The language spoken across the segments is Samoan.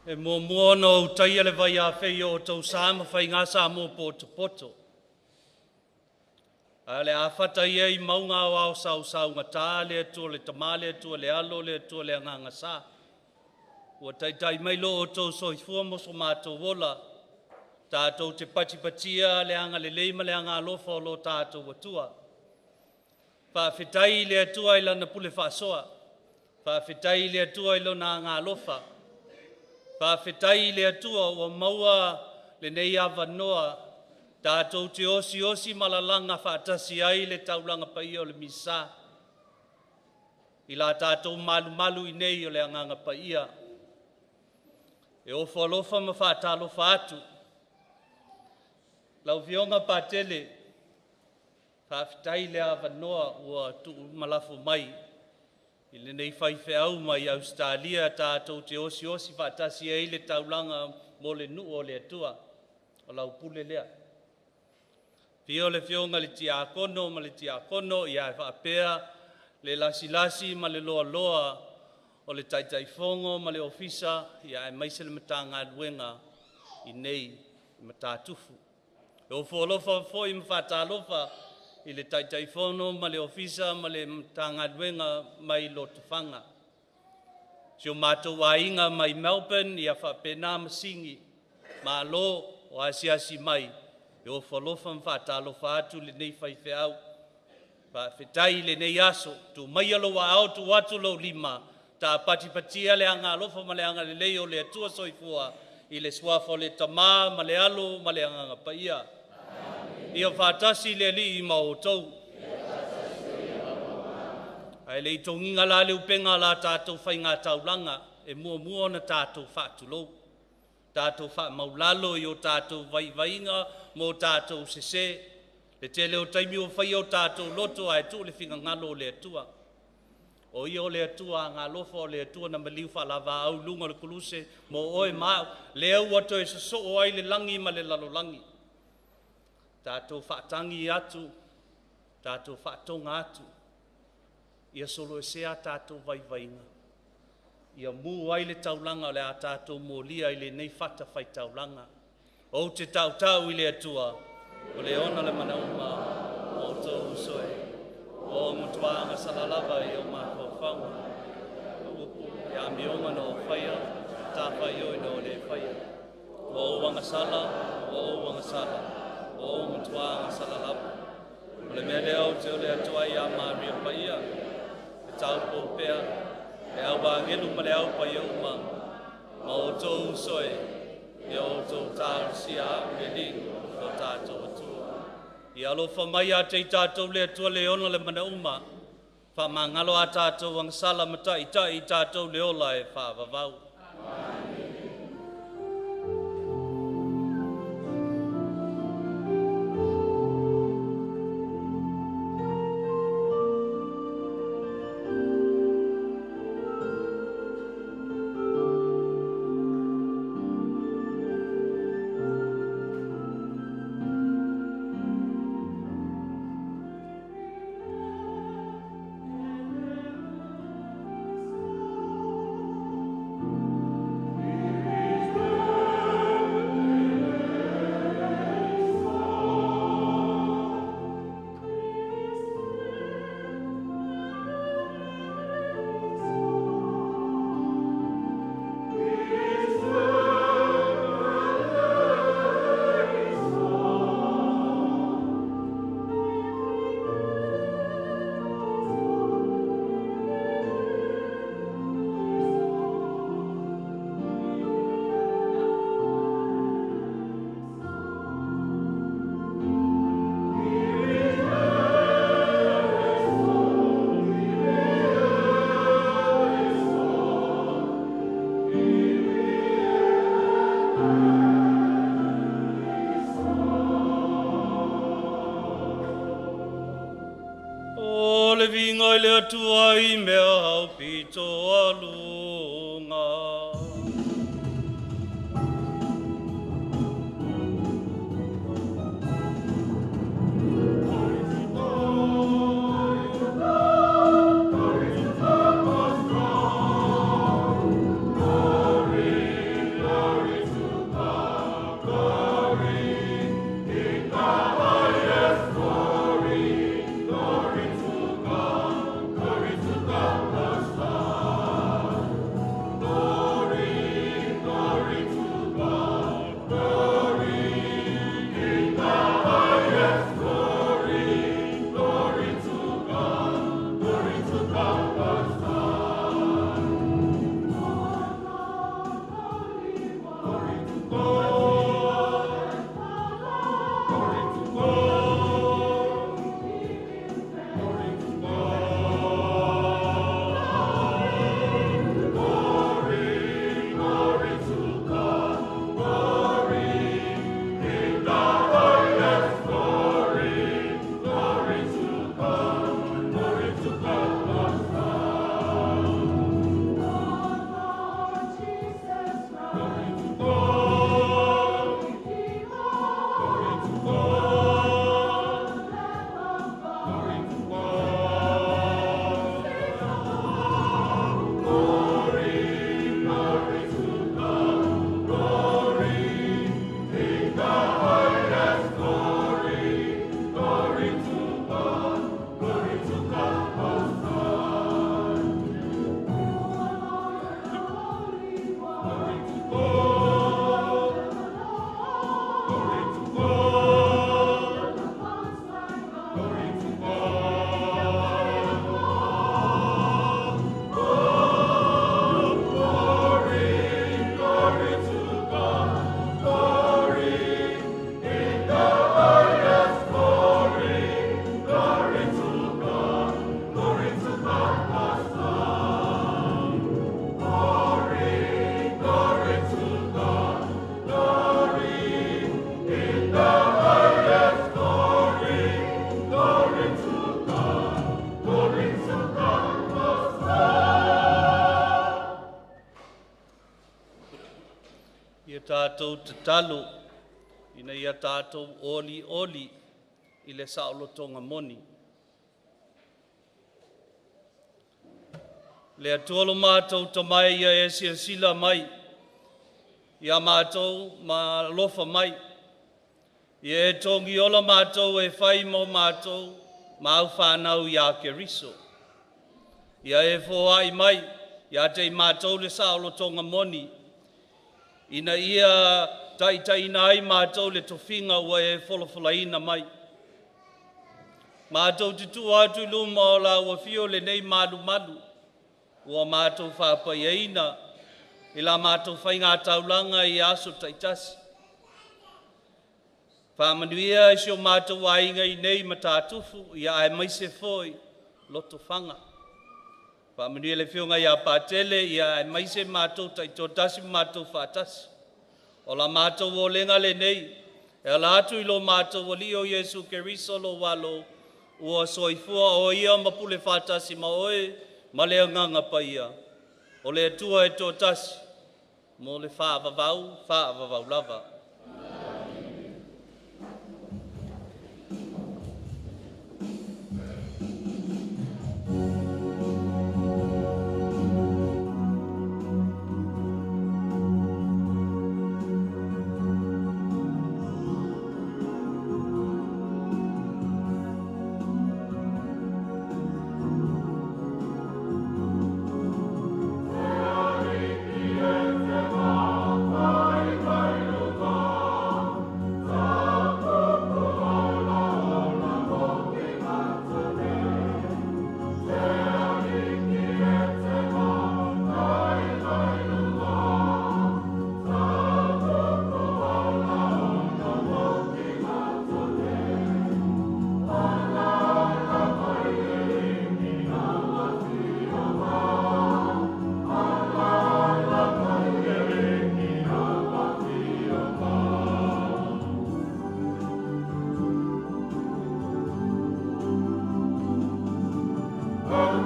E muamua ona ou taia le vaiafei o outou sa ma faiga Samoa potopoto, ae o le a fata ia i mauga aoao sausaugata le Atua le Tama, le Atua le Alo, le Atua le Agaga Sa, ua taitai mai lo outou soifua ma so matou ola tatou te patipatia le agalelei ma le agaalofa o lo tatou Atua. Faafetai i le Atua i Lana pule faasoa, faafetai i le Atua i Lona agaalofa, faafetai i le Atua ua maua lenei avanoa tatou te osiosi ma lalaga faatasi ai le taulaga paia o le Misa i la tatou malumalu i inei o le Agaga Paia. E ofo alofa ma faatalofa atu. Lau Afioga Patele, faafetai le avanoa ua tuu ma lafo mai i lenei faifeau mai Ausetalia tatou te osiosi faatasi ai le taulaga mo le nuu o le Atua, o lau pule lea. Afio le Afioga i le Tiakono ma le Tiakono ae faapea le lasilasi ma le loaloa o le Taitaifono ma le Ofisa aemaise le Matagaluega i inei i Matatufu. E ofo alofa foi ma faatalofa i le Taitaifono ma le Ofisa ma le Matagaluega mai Lotofaga, si o matou aiga mai Melbourne faapena ma Sini, malo le asiasi mai. E ofo alofa ma faatalofa atu lenei faifeau. Faafetai i lenei aso, tuu maia lou aao tuu atu lou lima ta patipatia le agaalofa ma le agalelei o le Atua Soifua i le suafa o le Tama ma le Alo ma le Agaga Paia. Ia faatasi le Alii ma outou. Ae le i togiina la le upega o la tatou faigataulaga, e muamua ona tatou faatulou, tatou faamaualalo i o tatou vaivaiga ma o tatou sese. I le tele o taimi ua faia o tatou loto ae tuu le finagalo o le Atua. O Ia o le Atua agaalofa, o le Atua na maliu faavalaau i luga o le Koluse mo oe ma au, lea ua toe sosoo ai le lagi ma le lalolagi. Tatou faatagi atu, tatou faatoga atu, ia soloesea a tatou vaivaiga, ia mu ai le taulaga o le a tatou molia i lenei fatafaitaulaga. Ou te tautau i le Atua o le ona le mana uma ma outou uso e, ua ou matua agasala lava i ou mafaufauga, o upu, amioga na ou faia, matafaioi na ou le faia. Ua ou agasala, ua ou agasala, ua ou matua agasala lava. O le mea lea ou te ole atu ai ia Maria Paia, e taupou pea, le au agelu ma le au paia uma, ma outou uso e, ia outou talosia au i le Alii lo tatou Atua. Ia alofa mai ia te i tatou le Atua le ona le mana uma, faamagalo a tatou agasala ma taitai i tatou le ola e faavavau. O le viiga i le Atua i mea aupito aluga. Glory to God, glory to God Most High. Glory, Tatou tatalo ina ia tatou olioli i le saolotoga moni. Le Atua lo matou Tama e, ia e silasila mai ia matou ma alofa mai, ia e togiola matou e fai mo matou ma au fanau ia Keriso. Ia e foai mai ia te i matou le saolotoga moni, ina ia taitaiina ai matou i le tofiga ua e folafolaina mai. Matou te tuu atu i luma o lau Afio lenei malumalu ua matou faapaiaina i la matou faigataulaga i aso taitasi. Faamanuia i si o matou aiga i nei Matatufu, ia aemaise foi Lotofaga. Faamanuia le Afioga ia Patele ia aemaise matou taitoatasi ma matou faatasi. O la matou olega lenei e ala atu i lo matou Alii o Iesu Keriso lou Alo ua soifua o Ia ma pule faatasi ma Oe ma le Agaga Paia, o le Atua e toatasi, mo le faavavau, faavavau lava.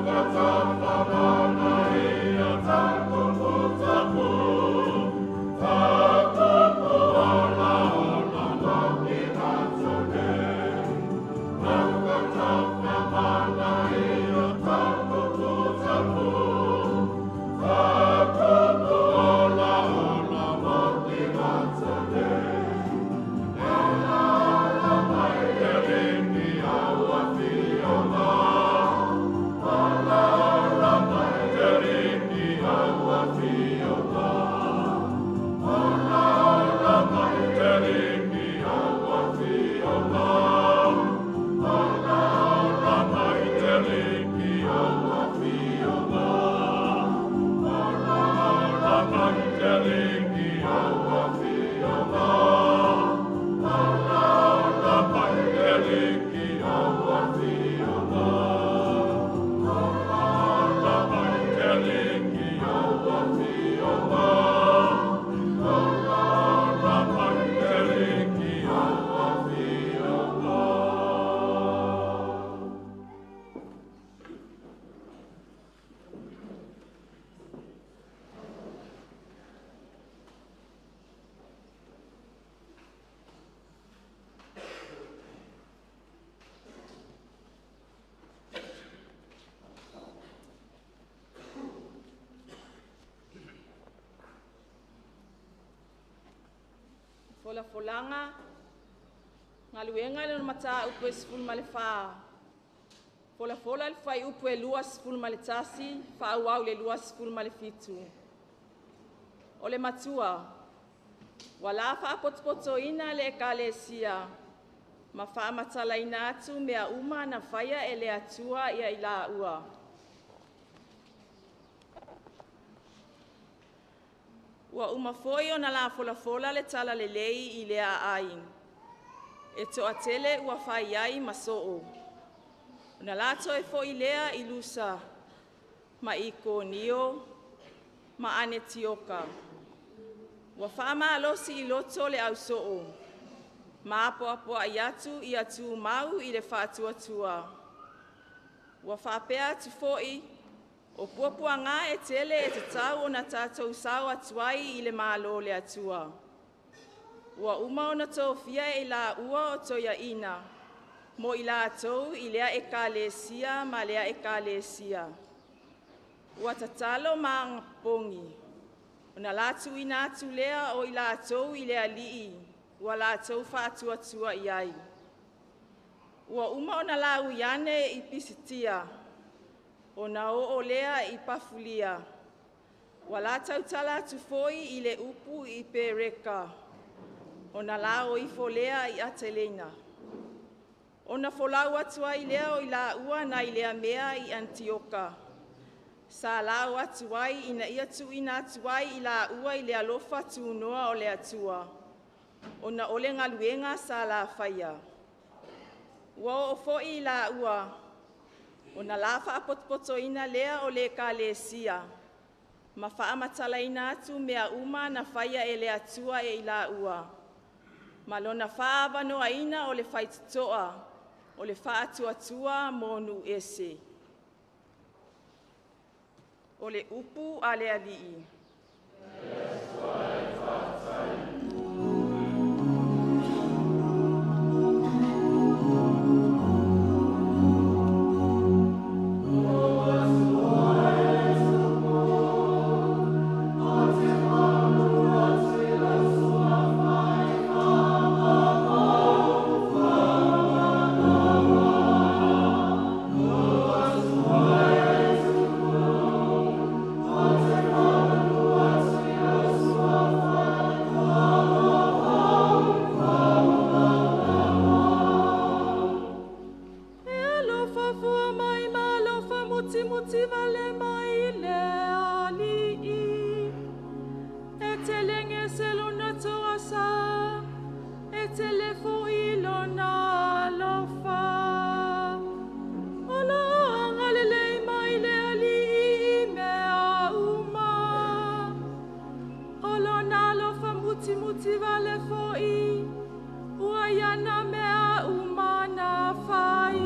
E te mai luga, Folafolaga, Galuega i le Mataupu e 14, Folafola le Fuaiupu 21, faaauau i le 27. O le matua, ua la faapotopotoina le Ekalesia ma faamatalaina atu mea uma na faia e le Atua ia i laua. Ua uma foi ona la folafola le talalelei i lea aai, e toatele ua fai ai ma soo. Ona la toe foi lea i Lusa ma Ikonio ma Anetioka. Ua faamalosi i loto le ausoo ma apoapoai atu ia tumau i le faatuatua. Ua faapea atu foi, o puapuaga e tele e tatau ona tatou sao atu ai i le Malo o le Atua. Ua uma ona tofia e i laua o toeaina mo i latou i lea ekalesia ma lea ekalesia. Ua tatalo ma agopogi, ona la tuuina atu lea o i latou i le Alii ua latou faatuatua i ai. Ua uma ona la ui ane i Pisitia, ona oo lea i Pafulia. Ua la tautala atu foi i le upu i Pereka, ona la o ifo lea i Ateleina. Ona folau atu ai lea o i laua nai lea mea i Anitioka, sa la o atu ai ina ia tuuina atu ai i laua i le alofa tunoa o le Atua, ona o le galuega sa la faia. Ua oo foi i laua, ona la faapotopotoina lea o le ekalesia ma faamatalaina atu mea uma na faia e le Atua e i laua, ma lona faaavanoaina o le faitotoa o le faatuatua mo nuu ese. O le upu a le Alii. E alofa fua mai ma alofa mutimuti vale mai le Alii. E telege se lona toasa, e tele foi lona alofa. O lo agalelei mai le Alii i mea uma. O lona alofa mutimuti vale foi, ua ia na mea uma na fai.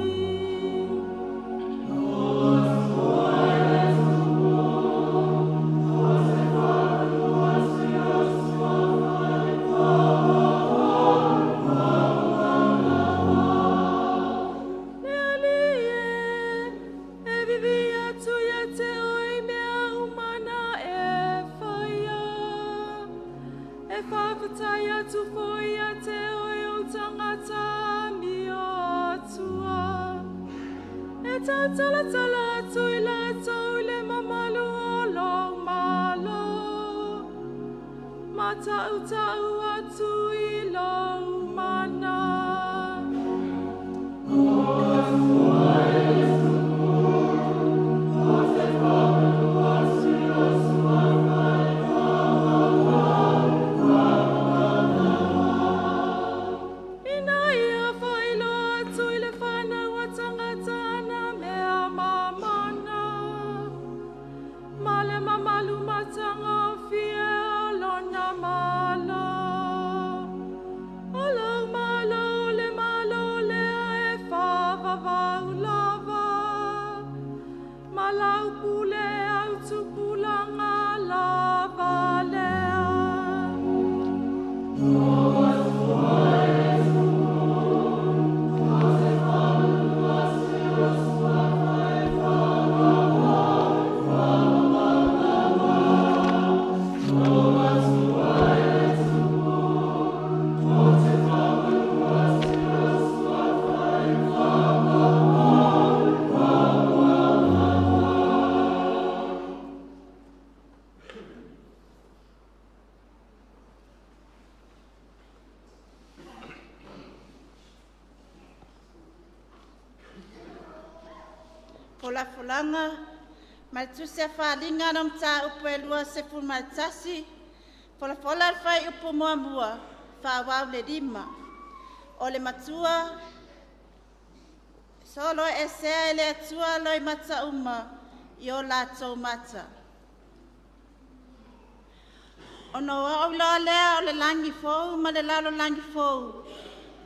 Le Alii e, e vivi atu ia te oe i mea uma na e faia. E faafetai atu foi ia te oe o tagata amio atua. E tautalatala atu i latou i le mamalu o lou malo. Ma tautau atu i lou mana. Ina ia faailoa atu i le fanau a tagata ana mea mamana, ma le mamalu matagofie o lona malo. O lou malo le malo lea e faavavau lava, ma lau pule au tupulaga lava lea. Folafolaga ma le Tusi a Faaaliga na mataupu e 21, folafola le fuaiupu muamua, faaauau le 5. O le matua soloesea e le Atua loimata uma i o latou mata. Ona ou oo loa lea o le lagi fou ma le lalolagi fou,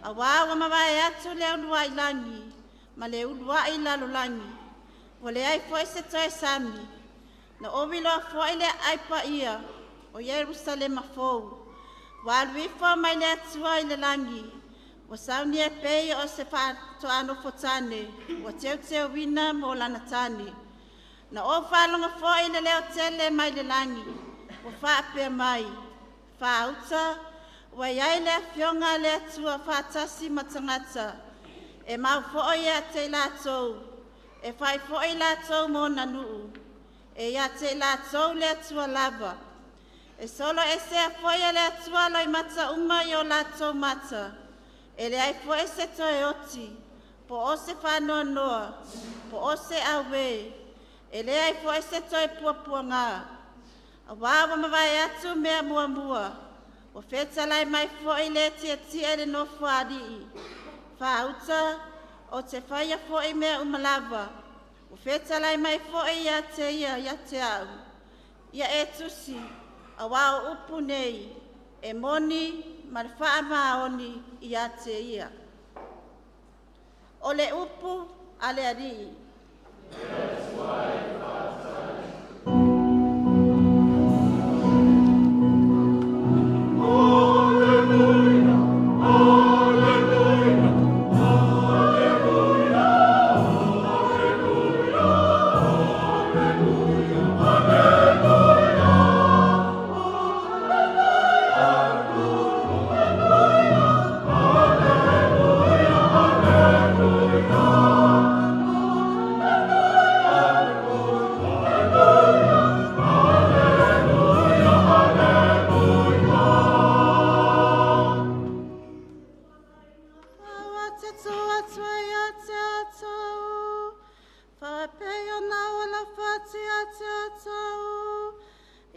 auā ua mavae atu le uluai lagi ma le uluai lalolagi, ua leai foi se toe sami. Na ou iloa foi le aai paia o Ierusalema fou, Ua alu ifo mai le Atua i le lagi, ua saunia e pei o se faatoanofo tane, ua teuteuina mo lana tane. Na ou faalogo foi i le leo tele mai le lagi, ua faapea mai, “Faauta, ua i ai le afioga a le Atua faatasi ma tagata, e mau foi ia te i latou, e fai foi latou ma ona nuu, e ia te i latou le Atua lava. E soloesea foi e le Atua loimata uma i o latou mata, e leai foi se toe oti, po o se faanoanoa, po o se auē, e leai foi se toe puapuaga, auā ua mavae atu mea muamua.” Ua fetalai mai foi le e tietie i le Nofoalii, “Faauta, ou te faia foi mea uma lava.” Ua fetalai mai foi ia te ia ia te au, “Ia e tusi, auā o upu nei e moni ma le faamaoni ia te ia.” O le upu a le Alii.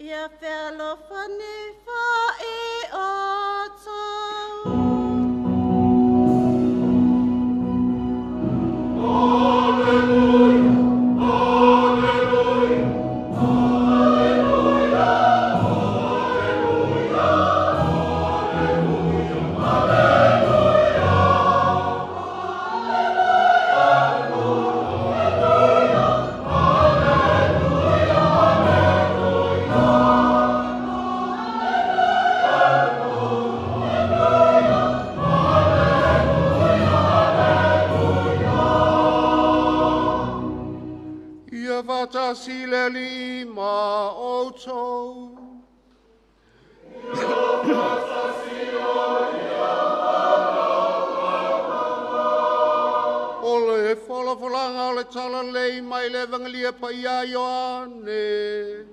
Ia fealofani fo'i outou. Ia faatasi le Alii ma outou. O le folafolaga o le Talalelei mai le Evagelia Paia a Ioane.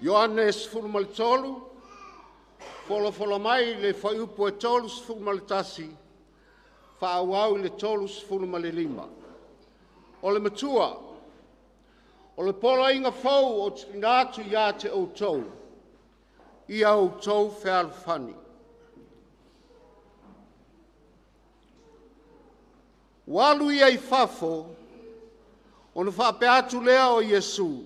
Ioane 13, folafola mai le fuaiupu e 31, faaauau i le 35. O le matua, o le poloaiga fou ou te tuuina atu ia te outou, ia outou fealofani. Ua alu ia i fafo, ona faapea atu lea o Iesu,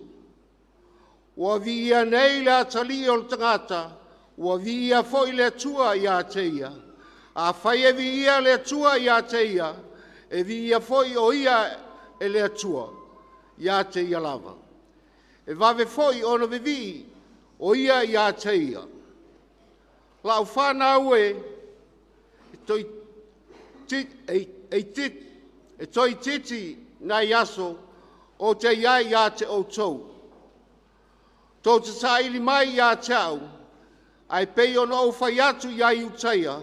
“Ua viia nei le Atalii o le tagata, ua viia foi le Atua ia te ia. Afai e viia le Atua ia te ia, e viia foi o Ia e le Atua ia te Ia lava. E vave foi ona vivii o Ia ia te Ia. Lau fanau e, e toeitiiti nai aso ou te i ai ia te outou. Tou te saili mai ia te au, ae pei ona ou fai atu ia Iutaia,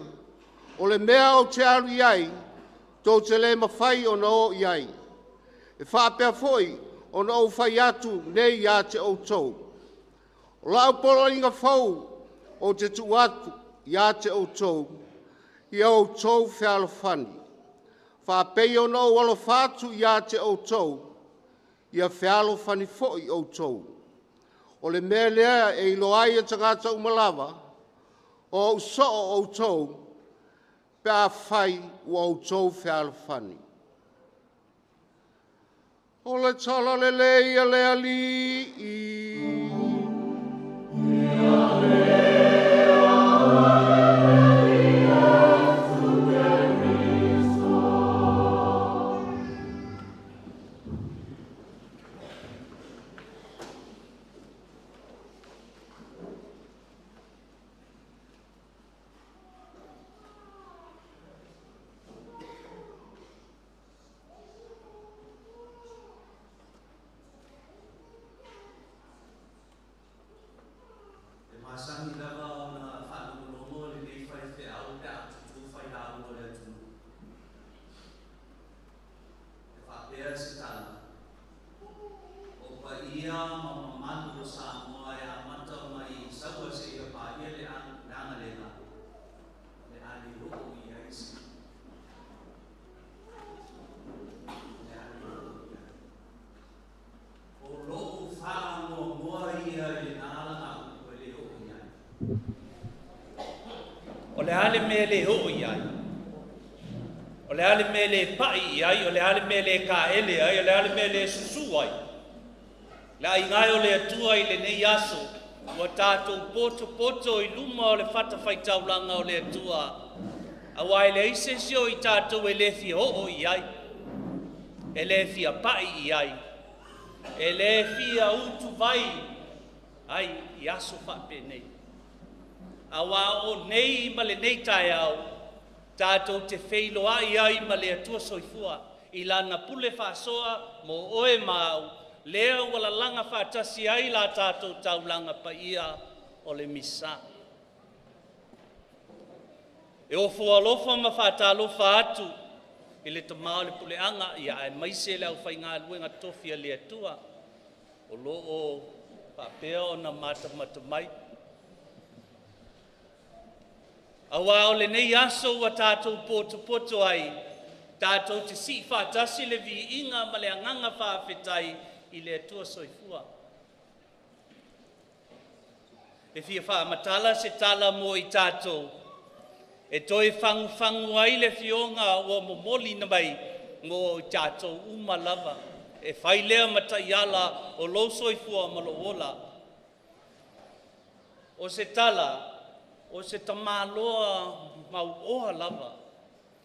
o le mea ou te alu i ai, tou te le mafai ona o i ai. E faapea foi ona ou fai atu nei ia te outou. O lau poloaiga fou ou te tuu atu ia te outou, ia outou fealofani. Faapei ona ou alofa atu ia te outou, ia fealofani foi outou. O le mea lea e iloa ai e tagata uma lava, o ou soo outou, pe afai ua outou fealofani.” O le Tala Lelei a le Alii. le a le mea e le oo i ai? O le a le mea e le pa'i i ai? O le a le mea e le kaele ai? O le a le mea e le susū ai? Le aiga e o le Atua i lenei aso, ua tatou potopoto i luma o le fatafaitaulaga o le Atua, auā e leai se isi o i tatou e le fia oo i ai, e le fia pa'i i ai, e le fia utuvai ai i aso faapenei. Auā o nei ma lenei taeao, tatou te feiloai ai ma le Atua Soifua i Lana pule faasoa mo oe ma au, lea ua lalaga faatasi ai la tatou taulaga paia o le Misa. E ofo alofa ma faatalofa atu i le Tama o le Puleaga aemaise le aufaigaluega totofi a le Atua o lo o faapea ona matamata mai. Auā o lenei aso ua tatou potopoto ai, tatou te sii faatasi le viiga ma le agaga faafetai i le Atua Soifua. E fia faamatala se tala mo i tatou e toe fagufagu ai le Afioga ua momoli mai mo i tatou uma lava, e fai lea ma taiala o lou soifua ma lou ola. O se tala, o se tamaloa mauoa lava,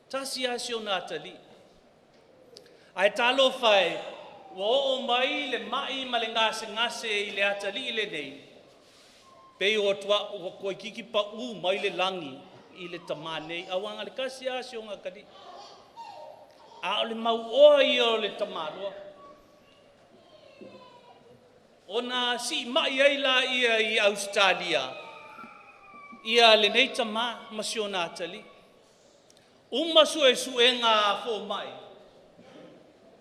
tasi lava si ona atalii. Ae talofa e, ua oo mai le mai ma le gasegase i le atalii lenei, pei ua toeitiiti pau mai le lagi i le tama nei, aua na o le tasi lava si ona atalii. A o le mauoa ia o le tamaloa. Ona siimai ai lea i Ausetalia lenei tama ma si ona atalii. Uma suesuega a fomai,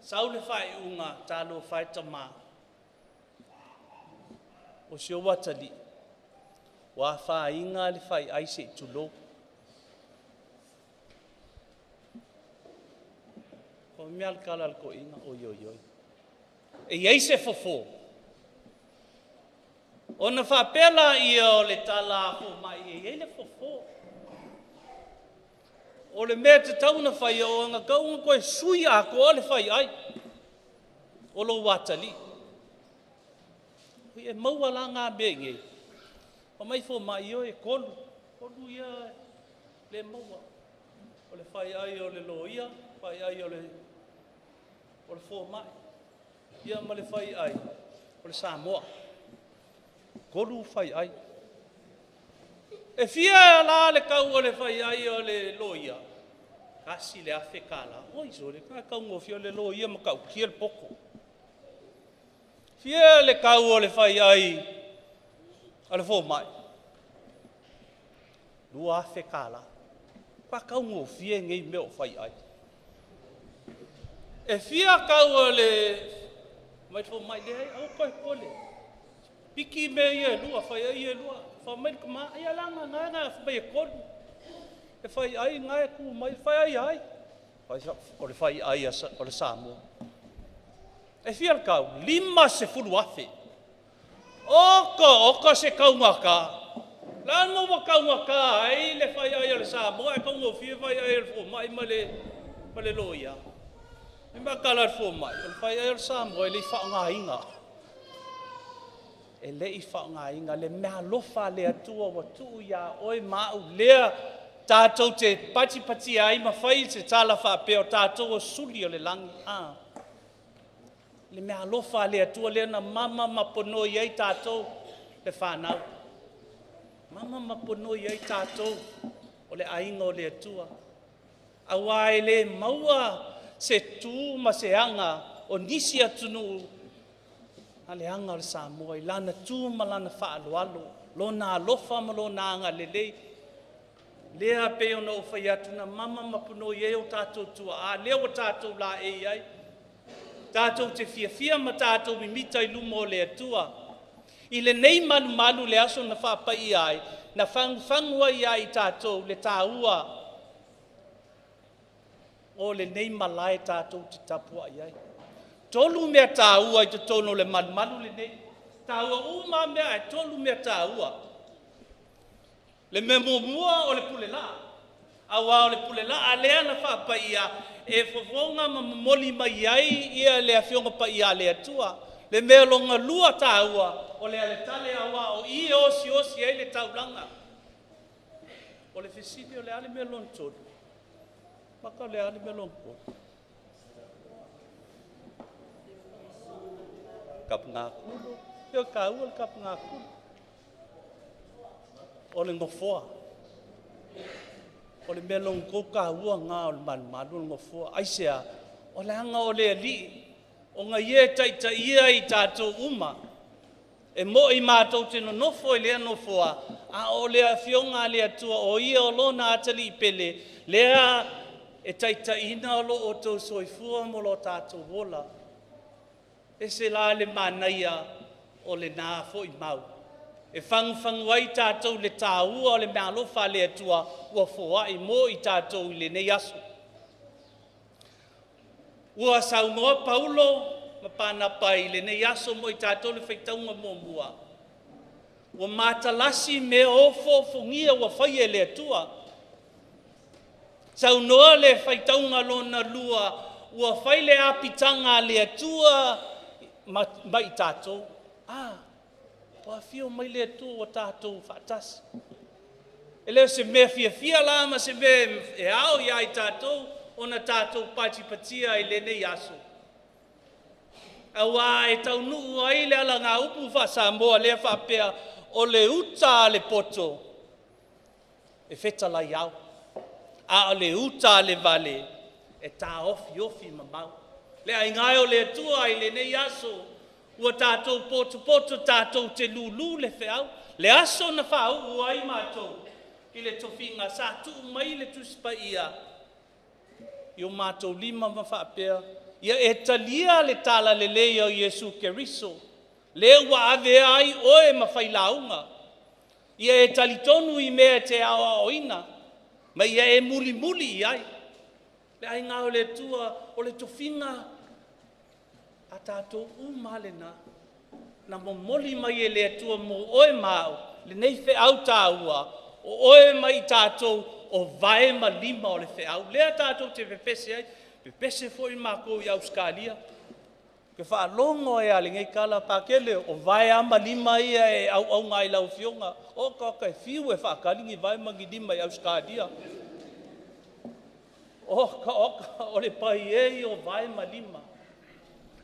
sau le faaiuga, talofa e tama, o si ou atalii ua afaina le faiai se i tulou. Fai mai le tala a le toeaina, oi oi oi, e i ai se fofo? Ona faapea lea o le tala a fomai e i ai le fofo. O le mea e tatau ona fai, ua tatau ona toe sui atoa le faiai o lou atalii. E maua la na mea i inei? Fai mai fomai, ioe, e tolu, tolu ia lea e maua. O le faiai o le loia, faiai o le fomai, ia ma le faiai o le Samoa. 3 faiai. E fia la le tau o le faiai o le loia? $1,000. Oi sole, e taugofie, o le loia e matautia le poto. Fia le tau o le faiai a le fomai? $2,000. Matua taugofie nei mea o faiai. E fia tau o le… Fai mai le fomai, leai aua e te toe popole, piki mea ia e lua, faiai ia e lua. Fai mai le tama, ia leaga na e fai mai e tolu le faiai na e tu mai. Faiai a ai? O le faiai o le Samoa. E fia le tau? $50,000. Oka oka se taugata! O le a le mea ua taugata ai le faiai o le Samoa ae taugofie le faiai o le fomai ma le loia? Fai mai le tala a le fomai, o le faiai o le Samoa e le i faaaogaina. E le i faaaogaina le meaalofa a le Atua ua tuu ia oe ma au lea tatou te patipatia ai ma fai se tala faapea o tatou o suli o le lagi. Le meaalofa a le Atua lea na mama ma ponoi ai tatou le fanau, mama ma ponoi ai tatou o le aiga o le Atua. Aua e le maua se tu ma se aga o nisi atunuu a le aga o le Samoa i lana tu ma lana faaaloalo, lona alofa ma lona agalelei. Lea pei ona ou fai atu na mama ma ponoi ai o tatou tuaa, lea ua tatou laei ai, tatou te fiafia ma tatou mimita i luma o le Atua. I lenei malumalu i le aso na faapaia ai, na fagufagu ai ia i tatou le taua o lenei malae tatou te tapuai ai. 3 mea taua i totonu o le malumalu lenei, e taua uma lava mea ae 3 mea taua. Le mea muamua o le pule laa, auā o le pule laa lea na faapaia e fofoga ma momoli mai ai ia le Afioga Paia a le Atua. Le mea lona lua taua, o le aletale auā o i e osiosi ai le taulaga. O le fesili, o le a le mea lona tolu? Maka o le a le mea lona tolu? Tapugakulu. E taua le tapugakulu. O le nofoa. O le mea lona tolu taua lena o le malumalu o le nofoa. Aisea? O leaga o le Alii, ona ia e taitaia i tatou uma. E moi matou te nonofo i lea nofoa, a o le Afioga a le Atua o Ia o Lona atalii pele, lea e taitaiina lo outou soifua ma lo tatou ola. E ese la le manaia o lena foi mau. E fagufagu ai tatou i le taua o le meaalofa a le Atua ua foai mo i tatou i lenei aso. Ua saunoa Paulo ma Panapa i lenei aso mo i tatou le faitauga muamua, ua matalasi mea ofoofogia ua faia e le Atua. Saunoa le faitauga lona lua, ua fai le apitaga a le Atua ma i tatou. A, ua afio mai le Atua ua tatou faatasi. E le o se mea fiafia la ma se mea e ao ia i tatou ona tatou patipatia i lenei aso, auā e taunuu ai le alagaupu faa-Samoa lea faapea, o le uta a le poto e fetalai ao, a o le uta a le vale e taofiofi mamao. Le aiga e o le Atua i lenei aso, ua tatou potopoto tatou te lulu le feau. Le aso na faauu ai matou i le tofiga, sa tuu mai le Tusi Paia i o matou lima ma faapea, “Ia e talia le Talalelei o Iesu Keriso, lea ua avea ai oe ma failauga. Ia e talitonu i mea e te aoaoina, ma ia e mulimuli i ai.” Le aiga o le Atua, o le tofiga a tatou uma lava lena, na momoli mai e le Atua mo oe ma au lenei feau taua, o oe ma i tatou o vae ma lima o le feau lea tatou te pepese ai. E pepese foi matou i Ausetalia, ou te faalogo ai lava i lenei tala, Patele, o vae lava ma lima ia e auauna ai i lau afioga. Oka oka, e fiu e faatali ni vae ma ni lima i Ausetalia. Oka oka, o le paia o vae ma lima.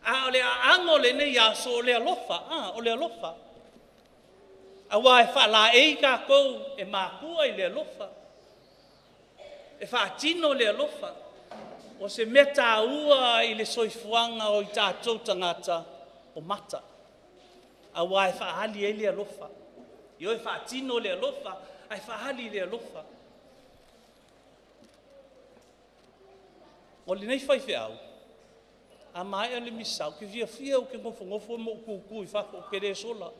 A o le aano o lenei aso, o le alofa, o le alofa. Aua e faalaei tatou e matua i le alofa, e faatino le alofa. O se mea taua i le soifuaga o i tatou tagata, o mata, aua e faaali ai le alofa. Ioe, e faatino le alofa ae faaali le alofa. O lenei faifeau, a maea le misa, ou te fiafia ou te nofonofo ma ou tutu i fafo ou te le sola,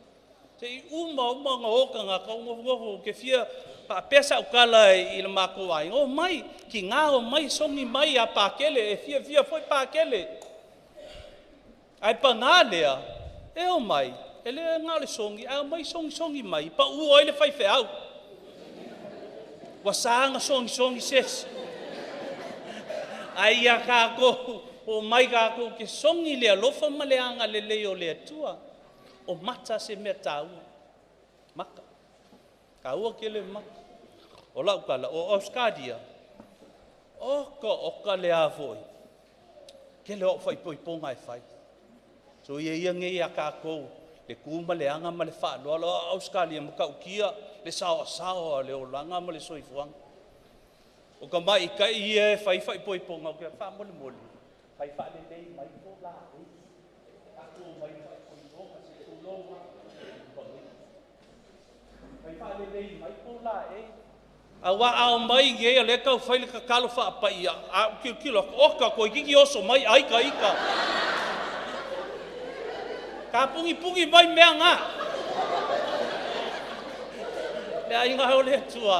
se i uma uma ona o tagata ou nofonofo ou te fia faapea sau tala i le matou aiga, “Omai, tiga omai sogi mai ia Pakele, e fiafia foi Pakele.” Ae paga lea, e omai, e le na o le sogi, ae omai sogisog mai, pau ai le faifeau. Ua sa ona sogisogi se isi, ae ia tatou omai tatou te sogi i le alofa ma le agalelei o le Atua. O mata se mea taua, mata, e taua tele mata. O lau tala, o Ausetalia, oka oka le a foi, tele o au faaipoipoga e fai. Soia ia nei ia tatou le tu ma le aga ma le faaaloalo, a o Ausetalia e matautia le saoasaoa o le olaga ma le soifuaga. O tamaitai ia e fai faaipoipoga, ou te fai atu, faamolemole, fai faalelei mai po o laei, tatou omai e faaipoipoga, se i tulou lava. Fai faalelei mai po o laei, aua a omai i inei o lea e tau fai le tatalo faapaia, ae ou tilotilo atu, oka, toeitiiti oso mai ai ta ita. Tapunipuni mai mea na. Le aiga e o le Atua,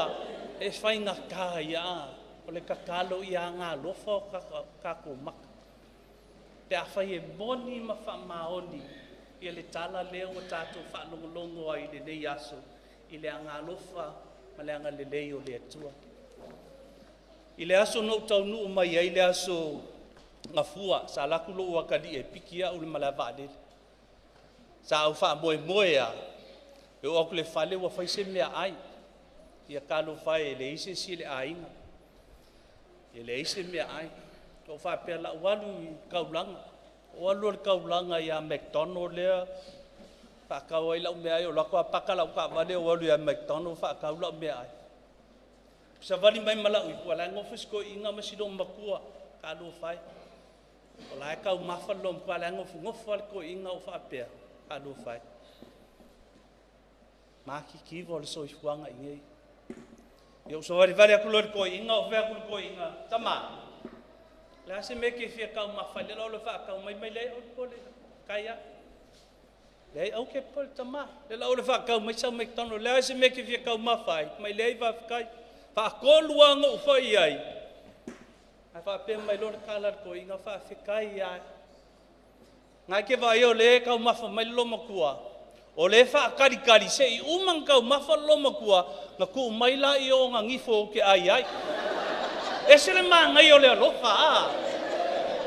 e faigata ia, o le tatalo ia agalofa o tatou mata pe afai e moni ma faamaoni le tala lea ua tatou faalogologo ai i lenei aso i le agaalofa. ma le agalelei o le Atua. I le aso na ou taunuu mai ai le aso Gafua, sa alu atu lou atalii e piki au i le malaevaalele. Sa ou faamoemoe lava e oo atu i le fale ua fai se meaai. Ia talofa e, e leai se isi i le aiga, e leai se meaai. Ou faapea o le a ou alu i le taulaga. Ou alu loa i le taulaga ia McDonald lea faatau ai lau meaai, ou alu atu lava paka lau taavale ou alu ia McDonald faatau lau meaai. Savali mai ma lau ipu, a o la e nofo si toeaina ma si olomatua. Talofa e, o la e taumafa le loomatua, a o la e nofonofo lava le toeaina o faapea, talofa e, matitiva le soifuaga i inei. Ia ou savalivali atu loa i le toeaina ou fai atu i le toeaina, tama, o le a se mea e te fia taumafa ai? Le la o le faatau mai, fai mai, leai aua le popole, faafetai lava. Leai aua e te popole tama, le la o le faatau mai sau McDonald. O le a se mea e te fia taumafa ai? Fai mai, leai faafetai. Faatolu lava ona ou fai i ai, ae faapea mai loa le tala a le toeaina, faafetai lava. Na e te vaaia o lea e taumafa mai le loomatua, o lea e faatalitali se i uma ona taumafa le loomatua ona tuu mai lea o ona nifo ou te ai ai. E ese le manaia o le alofa, a!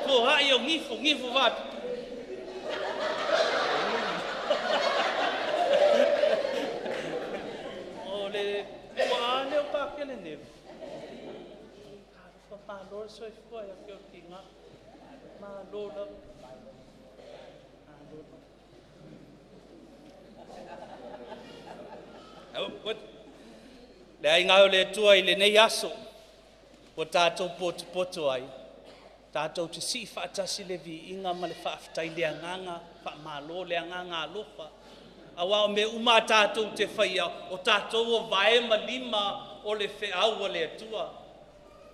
Foai au nifo, nifo faapito. O le puaa lava lea o Pakelene. Talofa, malo le soifua ia te oe le tina. Malo lava. Malo lava. Le aiga e o le Atua i lenei aso ua tatou potopoto ai, tatou te sii faatasi le viiga ma le faafetai i le agaga faamalo, le agaga alofa, aua o mea uma a tatou te faia, o tatou o vae ma lima o le feau a le Atua.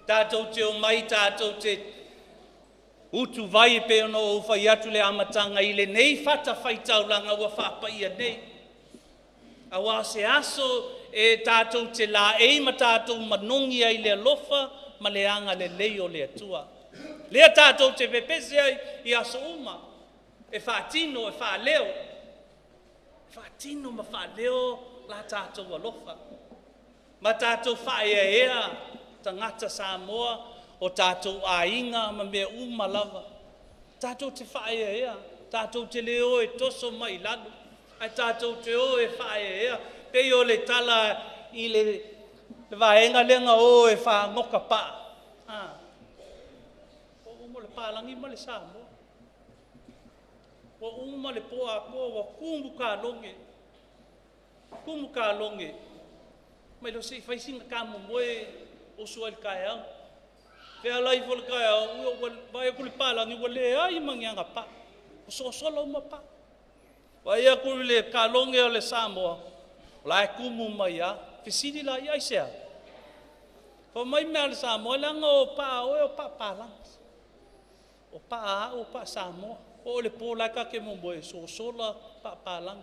Tatou te omai tatou te utuvai e pei ona ou fai atu i le amataga i lenei fatafaitaulaga ua faapaia nei, aua o se aso e tatou te laei ma tatou manogi ai i le alofa ma le agalelei o le Atua. Lea tatou te pepese ai i aso uma e faatino e faaleo, e faatino ma faaleo la tatou alofa ma tatou faaeaea tagata Samoa, o tatou aiga ma mea uma lava. Tatou te faaeaea, tatou te le o e toso mai i lalo, ae tatou te o e faaeaea. E pei o le tala i le vaega lea na o e fagota paa, a, ua uma o le palagi ma le Samoa, ua uma le po atoa ua tumu kaloge, tumu kaloge. Fai mai loa, se i fai sina ta momoe oso ai i le taeao. Feala ifo i le taeao, ua vaai atu i le palagi ua leai ma ni ana paa, ua sosola uma paa. Vaai atu i le kaloge o le Samoa, o la e tumu mai lava. Fesili laia, aisea? Fai mai le mea a le Samoa, leaga o paa a oe o paa palagi, o paa a au o paa Samoa. Oo i le po o la e ta te momoe, e sosola paa palagi,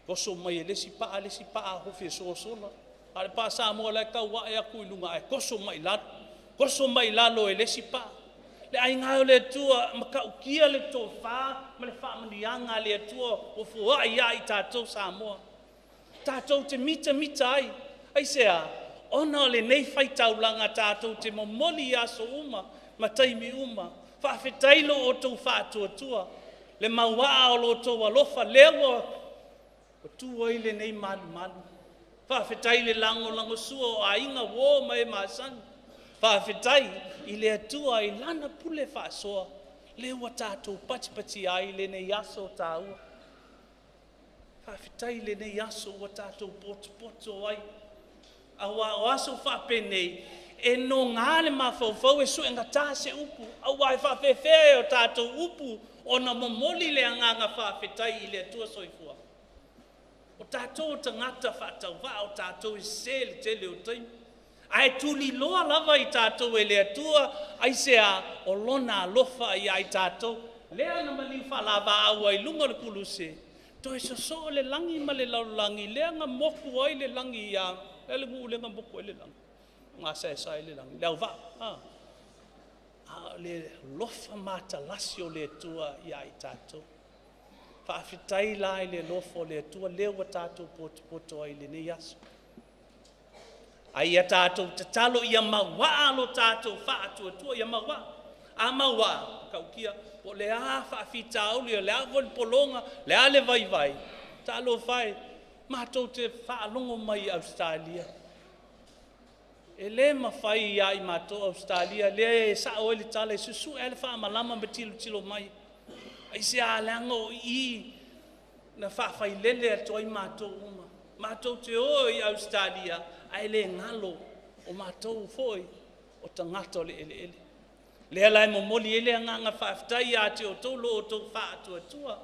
oso mai e le isi paa le isi paa ofi e sosola. A o le paa Samoa o la e tau ae atu i luga ae toso mai i lalo, toso mai i lalo e le isi paa. Le aiga e o le Atua, e matautia le tofa ma le faamanuiaga a le Atua ua foai ia i tatou Samoa. Tatou te mitamita ai. Aisea? Ona o lenei faitaulaga tatou te momoli i aso uma ma taimi uma. Faafetai lo outou faatuatua, le mauaa o lo outou alofa lea ua tu ai lenei malumalu. Faafetai i le lagolagosua o aiga, uo ma e masani. Faafetai i le Atua i Lana pule faasoa lea ua tatou patipatia ai lenei aso taua. Faafetai i lenei aso ua tatou potopoto ai, aua o aso faapenei e noga le mafaufau e suegata se upu, aua e faapefea e o tatou upu ona momoli le agaga faafetai i le Atua Soifua. O tatou o tagata faatauvaa, o tatou e sese i le tele o taimi, ae tuliloa lava i tatou e le Atua. Aisea? O Lona alofa ia i tatou, lea na maliu faalaavaau ai i luga o le koluse, toe sosoo le lagi ma le lalolagi, lea na moku ai le lagi ia, o le a le nuu lea na moku ai le lagi, gasaesae ai le lagi, Leauvaa a, a o le alofa matalasi o le Atua ia i tatou. Faafetai la i le alofa o le Atua lea ua tatou potopoto ai i lenei aso. Ae ia tatou tatalo ia mauaa lo tatou faatuatua, ia mauaa. A mauaa, tautia, po o le a faafitauli, o le a foi le pologa, le a le vaivai, talofa e, matou te faalogo mai i Ausetalia. E le mafai ia i matou Ausetalia, lea e sao ai le tala e susue lava le faamalama ma tilotilo mai. Aisea? Leaga o i na faafailele atu ai matou uma. Matou te o i Ausetalia ae le galo o matou foi o tagata o le eleele. Lea la e momoli ai le agaga faafetai ia te outou lo outou faatuatua.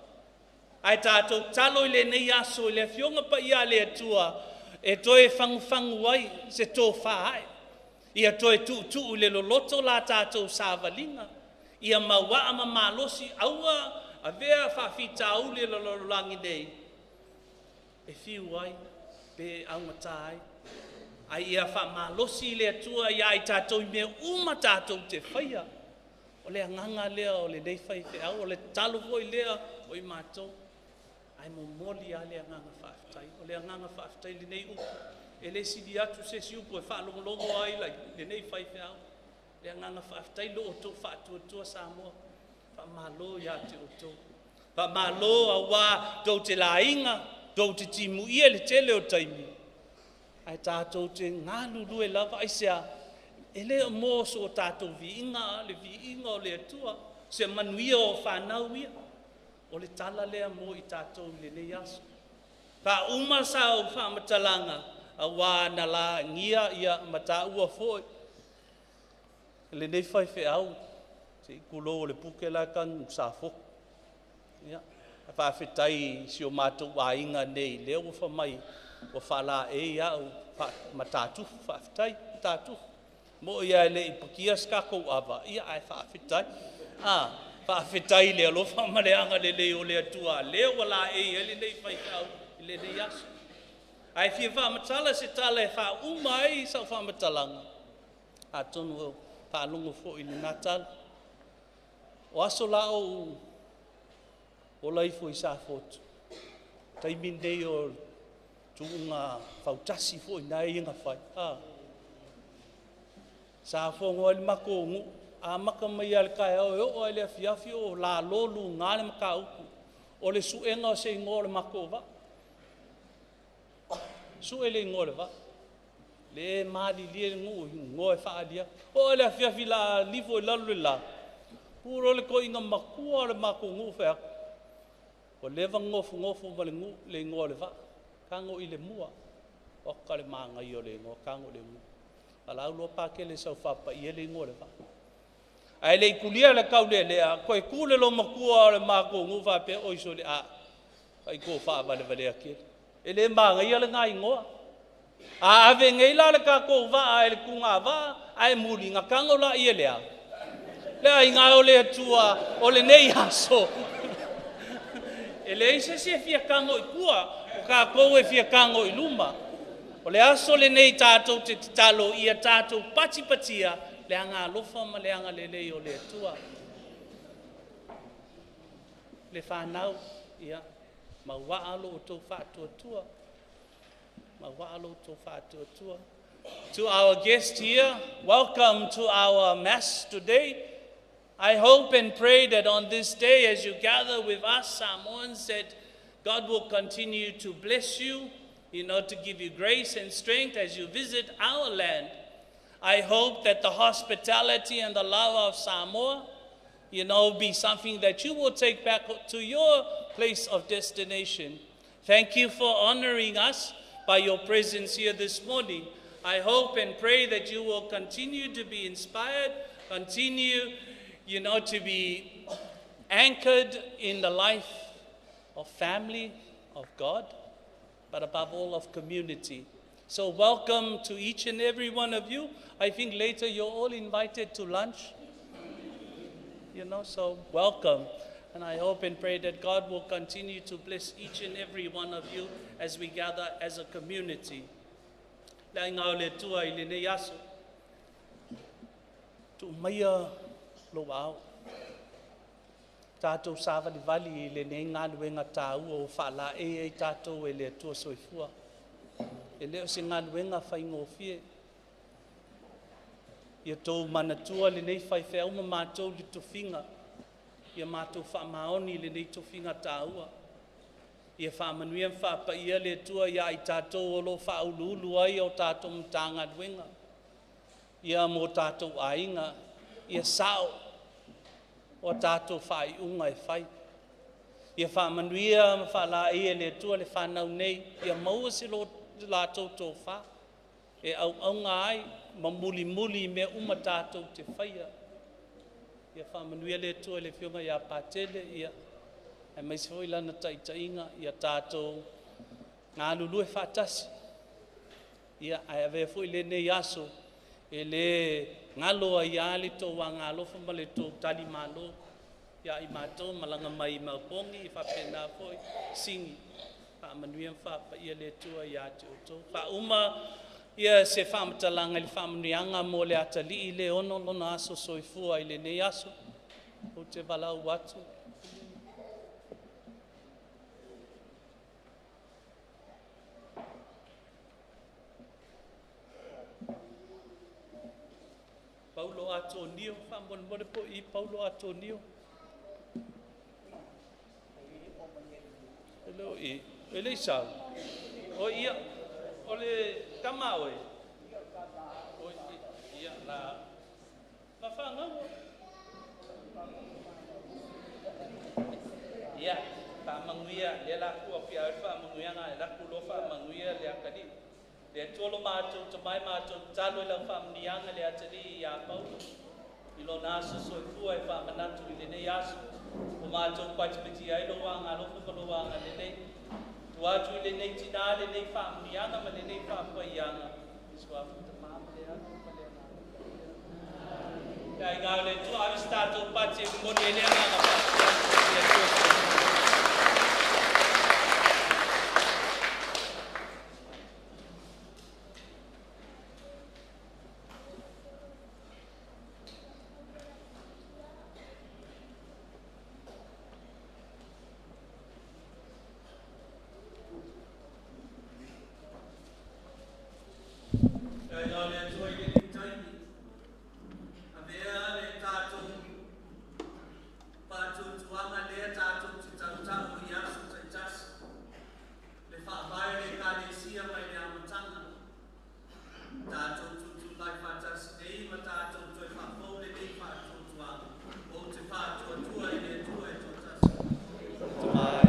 Ae tatou tatalo i lenei aso i le Afioga Paia a le Atua e toe fagufagu ai se tofa ae, ia toe tuutuu i le loloto la tatou savaliga, ia mauaa ma malosi, aua avea faafitauli o le lalolagi nei e fiu ai pe augata ai, ae ia faamalosi le Atua ia i tatou i mea uma tatou te faia. O le agaga lea o lenei faifeau, o le tatalo foi lea o i matou, ae momoli lava le agaga faafetai. O le agaga faafetai i lenei upu, e le sili atu se isi upu e faalogologo ai lenei faifeau. O le agaga faafetai i lo outou faatuatua Samoa. Faamalo ia te outou. Faamalo aua tou te laina, tou te timuia i le tele o taimi, ae tatou te galulue lava. Aisea? E le o mo so tatou viiga, a o le viiga o le Atua, se manuia o fanau ia. O le tala lea mo i tatou i lenei aso. Faauma sau faamatalaga, aua na lagia ma taua foi e lenei faifeau, se i tulou, o le puke la e tanu i Safotu. Ia, faafetai i si o matou aiga nei, lea ua fai mai ua faalaei au Matatufu, faafetai Matatufu. Mo'i lava e le i pakia se tatou ava, ia ae faafetai. Faafetai i le alofa ma le agalelei o le Atua lea ua laei ai lenei faifeau i lenei aso. Ae fia faamatala se tala e faauma ai sau faamatalaga, atonu ua faalogo foi i lena tala. O aso la a ou ola ifo i Safotu, o taimi nei o tuuga fautasi foi ia na fai, sa fono ai le matou nuu, amata mai lava i le taeao e oo lava i le afiafi o lalo luga le mataupu, o le suega o se igoa o le matou vaa. Sue le igoa o le vaa. Le malilie le nuu i igoa e faaali atu. Oo lava i le afiafi o le a lifo i lalo le la, tu loa le toeaina matua o le matou nuu fai atu, ua leva ona nofonofo ma le igoa o le vaa, Tagoilema. Oka le manaia o le igoa Tagoilema. Valaau loa Patele e sau e faapaia le igoa o le vaa. Ae le i tulia le taulealea, toe tu le loomatua o le matou nuu faapea, oi sole, a, vaai tou faavalevalea kele. E le manaia lena igoa. A ave nei la le tatou vaa e le tuugavaa ae muli, ona tago lea e le a? Le aiga e o le Atua, o lenei aso, e leai se isi e fia tago i tua, o tatou e fia tago i luma. O le aso lenei tatou te tatalo ia tatou patipatia le agaalofa ma le agalelei o le Atua. Le fanau, ia mauaa lo outou faatuatua. Mauaa lo outou faatuatua. To our guests here, welcome to our Mass today. I hope and pray that on this day, as you gather with us Samoans, that God will continue to bless you, to give you grace and strength as you visit our land. I hope that the hospitality and the love of Samoa, be something that you will take back to your place of destination. Thank you for honoring us by your presence here this morning. I hope and pray that you will continue to be inspired, continue, to be anchored in the life of family, of God, but above all of community. So welcome to each and every one of you. I think later you're all invited to lunch. So welcome. And I hope and pray that God will continue to bless each and every one of you as we gather as a community. Le aiga o le Atua i lenei aso, tuu maia lou ao, tatou savalivali i lenei galuega taua ua faalaei ai tatou e le Atua Soifua. E le o se galuega faigofie. Ia tou manatua lenei faifeau ma matou i le tofiga, ia matou faamaoni i lenei tofiga taua. Ia faamanuia ma faapaia le Atua ia i tatou o lo o faauluulu ai o tatou Matagaluega, ia mo tatou aiga, ia sao o tatou faaiuga e fai. Ia faamanuia ma faalaei e le Atua le fanau nei, ia maua se latou tofa e auauna ai ma mulimuli i mea uma tatou te faia. Ia faamanuia le Atua i le Afioga ia Patele, ia aemaise foi lana taitaiga, ia tatou galulue faatasi. Ia, ae avea foi lenei aso e le galo ai lava le tou agalofa ma le tou talimalo ia i matou malaga mai i Maupogi e faapena foi Sigi. Faamanuia ma faapaia le Atua ia te outou. Faauma ia se faamatalaga i le faamanuiaga mo le atalii le ono lona aso soifua i lenei aso. Ou te valaau atu. Paulo Atonio, faamolemole po i Paulo Atonio. E le o i, e le i sau. O ia, o le tama a oe. O ia, la, mafaagau. Ia, faamanuia, lea la tuu atu ia oe le faamanuiaga, ae alu atu loa faamanuia le atalii. Le Atua lo matou tamai matou tatalo i lau faamanuiaga le atalii ia Paulo i lona aso soifua e faamanatu i lenei aso ua matou patipatia ai lou agalofa ma lou agalelei. Tua atu i lenei tinā lenei faamanuiaga ma lenei faapaiaga i suafa Tama ma le Alo ma le Agaga Paia. Le aiga o le Atua, ave se tatou pati e momoli ai le agaga faafetai i le Atua. Le aiga o le Atua i lenei taimi, avea le tatou faatuatuaga lea tatou te tautau i aso taitasi, le faavae o le Ekalesia mai le amataga, tatou tutulai faatasi nei ma tatou toe faafou lenei faatuatuaga, ou te faatuatua i le Atua e toatasi. Tama e.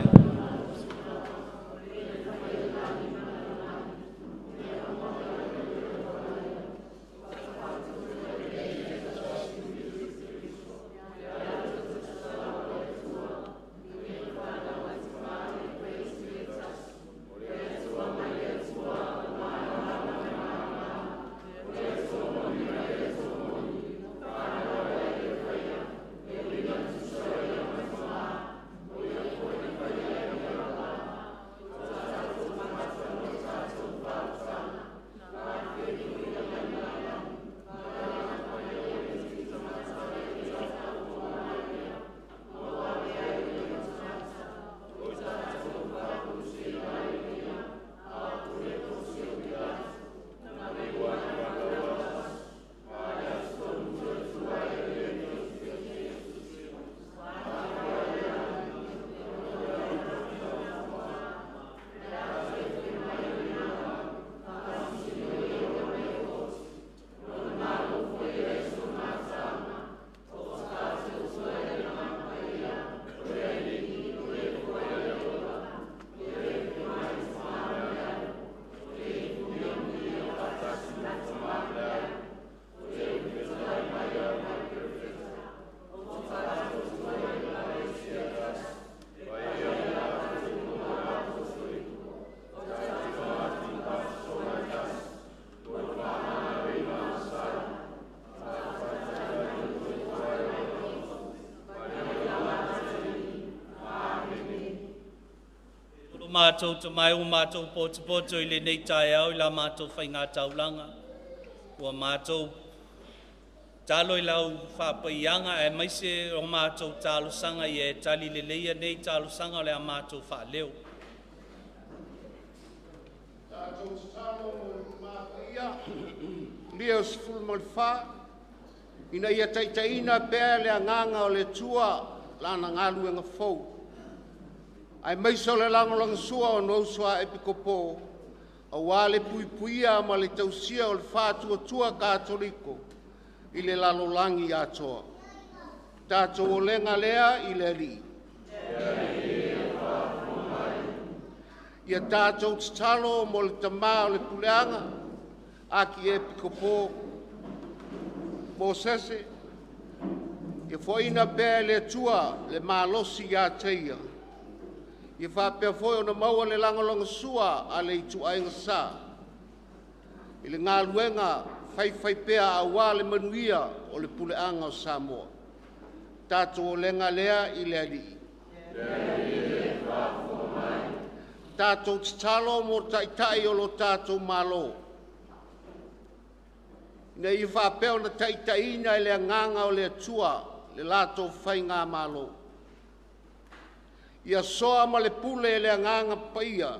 Matou tamai ua matou potopoto i lenei taeao i la matou faigataulaga, ua matou talo i lau faapaiaga aemaise o matou talosaga ia e tali leleia nei talosaga o le a matou faaleo. Tatou tatalo mo le mapaia, 24. Ina ia taitaiina pea le agaga o le Atua lana galuega fou. Aemaise o le lagolagosua o ona uso a Epikopo, auā le puipuia ma le tausia o le faatuatua katoliko i le lalolagi atoa. Tatou olega lea i le Alii. Ia tatou tatalo mo le tamā o le puleaga, Akiepikopo Mosese, ia foaina pea e le Atua le malosi ia te ia, ia faapea foi ona maua le lagolagosua a le ituaiga sa i le galuega faifaipea aua le manuia o le puleaga o Samoa. Tatou olega lea i le Alii. Tatou tatalo mo Taitai o lo tatou Malo, ina ia faapea ona taitaiina e le agaga o le Atua le latou faigamalo. Ia soa ma le pule e le Agaga Paia,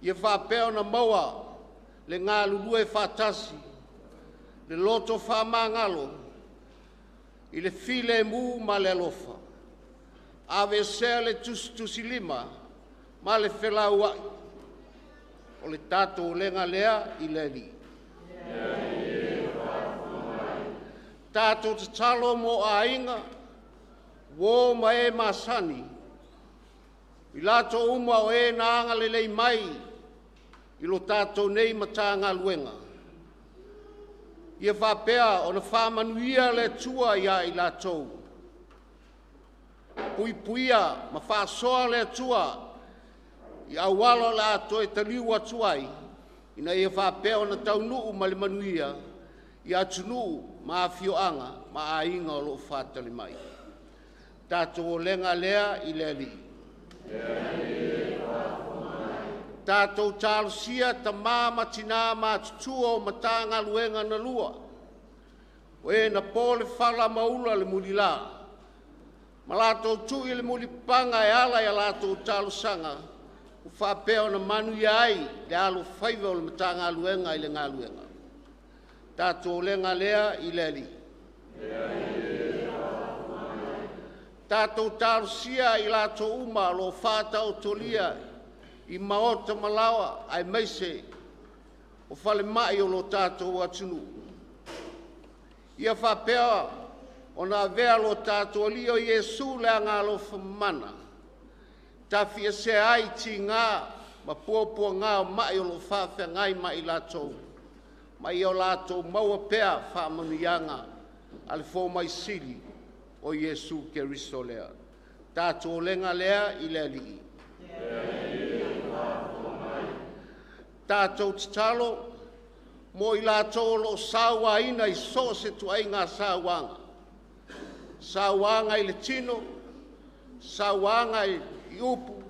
ia faapea ona maua le galulue faatasi, le loto faamagalo i le filemu ma le alofa. Aveesea le tusitusilima ma le felauai. O le tatou olega lea i le Alii. Tatou tatalo mo aiga, uo ma e masani, i latou uma o e na agalelei mai i lo tatou nei Matagaluega, ia faapea ona faamanuia le Atua ia i latou, puipuia ma faasoa le Atua i auala o le a toe taliu atu ai, ina ia faapea ona taunuu ma le manuia i atunuu ma afioaga ma aiga o lo o faatali mai. Tatou olega lea i le Alii. Tatou talosia tama ma tina matutua o Matagaluega na lua, o e na po le fala ma ula le mulila, ma latou tui le mulipapaga e ala i a latou talosaga ua faapea ona manuia ai le alofaiva o le Matagaluega i le galuega. Tatou olega lea i le Alii. Tatou talosia i latou uma o lo o faataotolia i maota ma laoa aemaise o falemai o lo tatou atunuu. Ia faapea ona avea lo tatou Alii o Iesu le Agaalofa Mamana tafiesea ai tiga ma puapuaga o mai o lo o faafeagai ma i latou, ma ia latou maua pea faamanuiaga a le fomai sili o Iesu Keriso lea. Tatou olega lea i le Alii. Tatou tatalo mo i latou o lo o sauaina i so o se ituaiga sauaga, sauaga i le tino, sauaga i upu,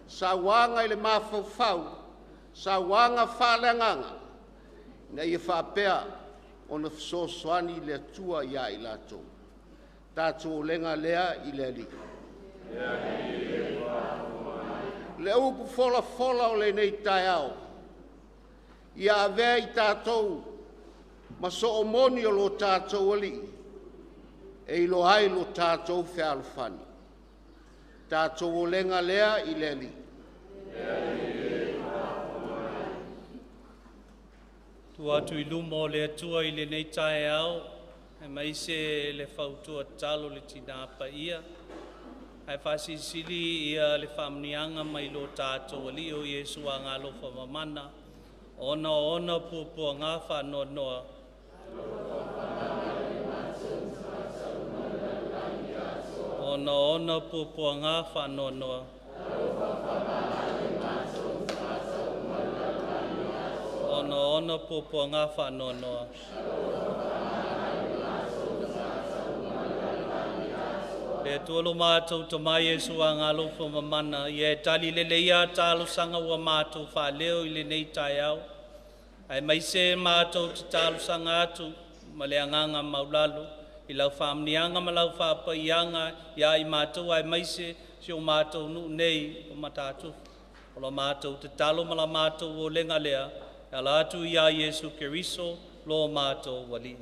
sauaga i le mafaufau, sauaga faaleagaga, ina ia faapea ona fesoasoani le Atua ia i latou. Tatou olega lea i le Alii. Le upu folafola o lenei taeao, ia avea i tatou ma soomoni o lo tatou Alii, e iloa ai lo tatou fealofani. Tatou olega lea i le Alii. Tua atu i luma o le Atua i lenei taeao, aemaise le fautua tatalo le Tina Paia, ae faasilisili ia le faamanuiaga mai lo tatou Alii o Iesu Agalofa Mamana, ona o ona puapuaga faanoanoa, ona o ona puapuaga faanoanoa, ona o ona puapuaga faanoanoa. Le Atua lo matou Tama Iesu Agalofa Mamana, ia e tali lelei ia talosaga ua matou faaleo i lenei taeao, aemaise matou te talosaga atu ma le agaga maulalo i lau faamanuiaga ma lau faapaiaga ia i matou aemaise si o matou nuu nei o Matatufu. O la matou tatalo ma la matou olega lea, e ala atu ia Iesu Keriso lo matou Alii.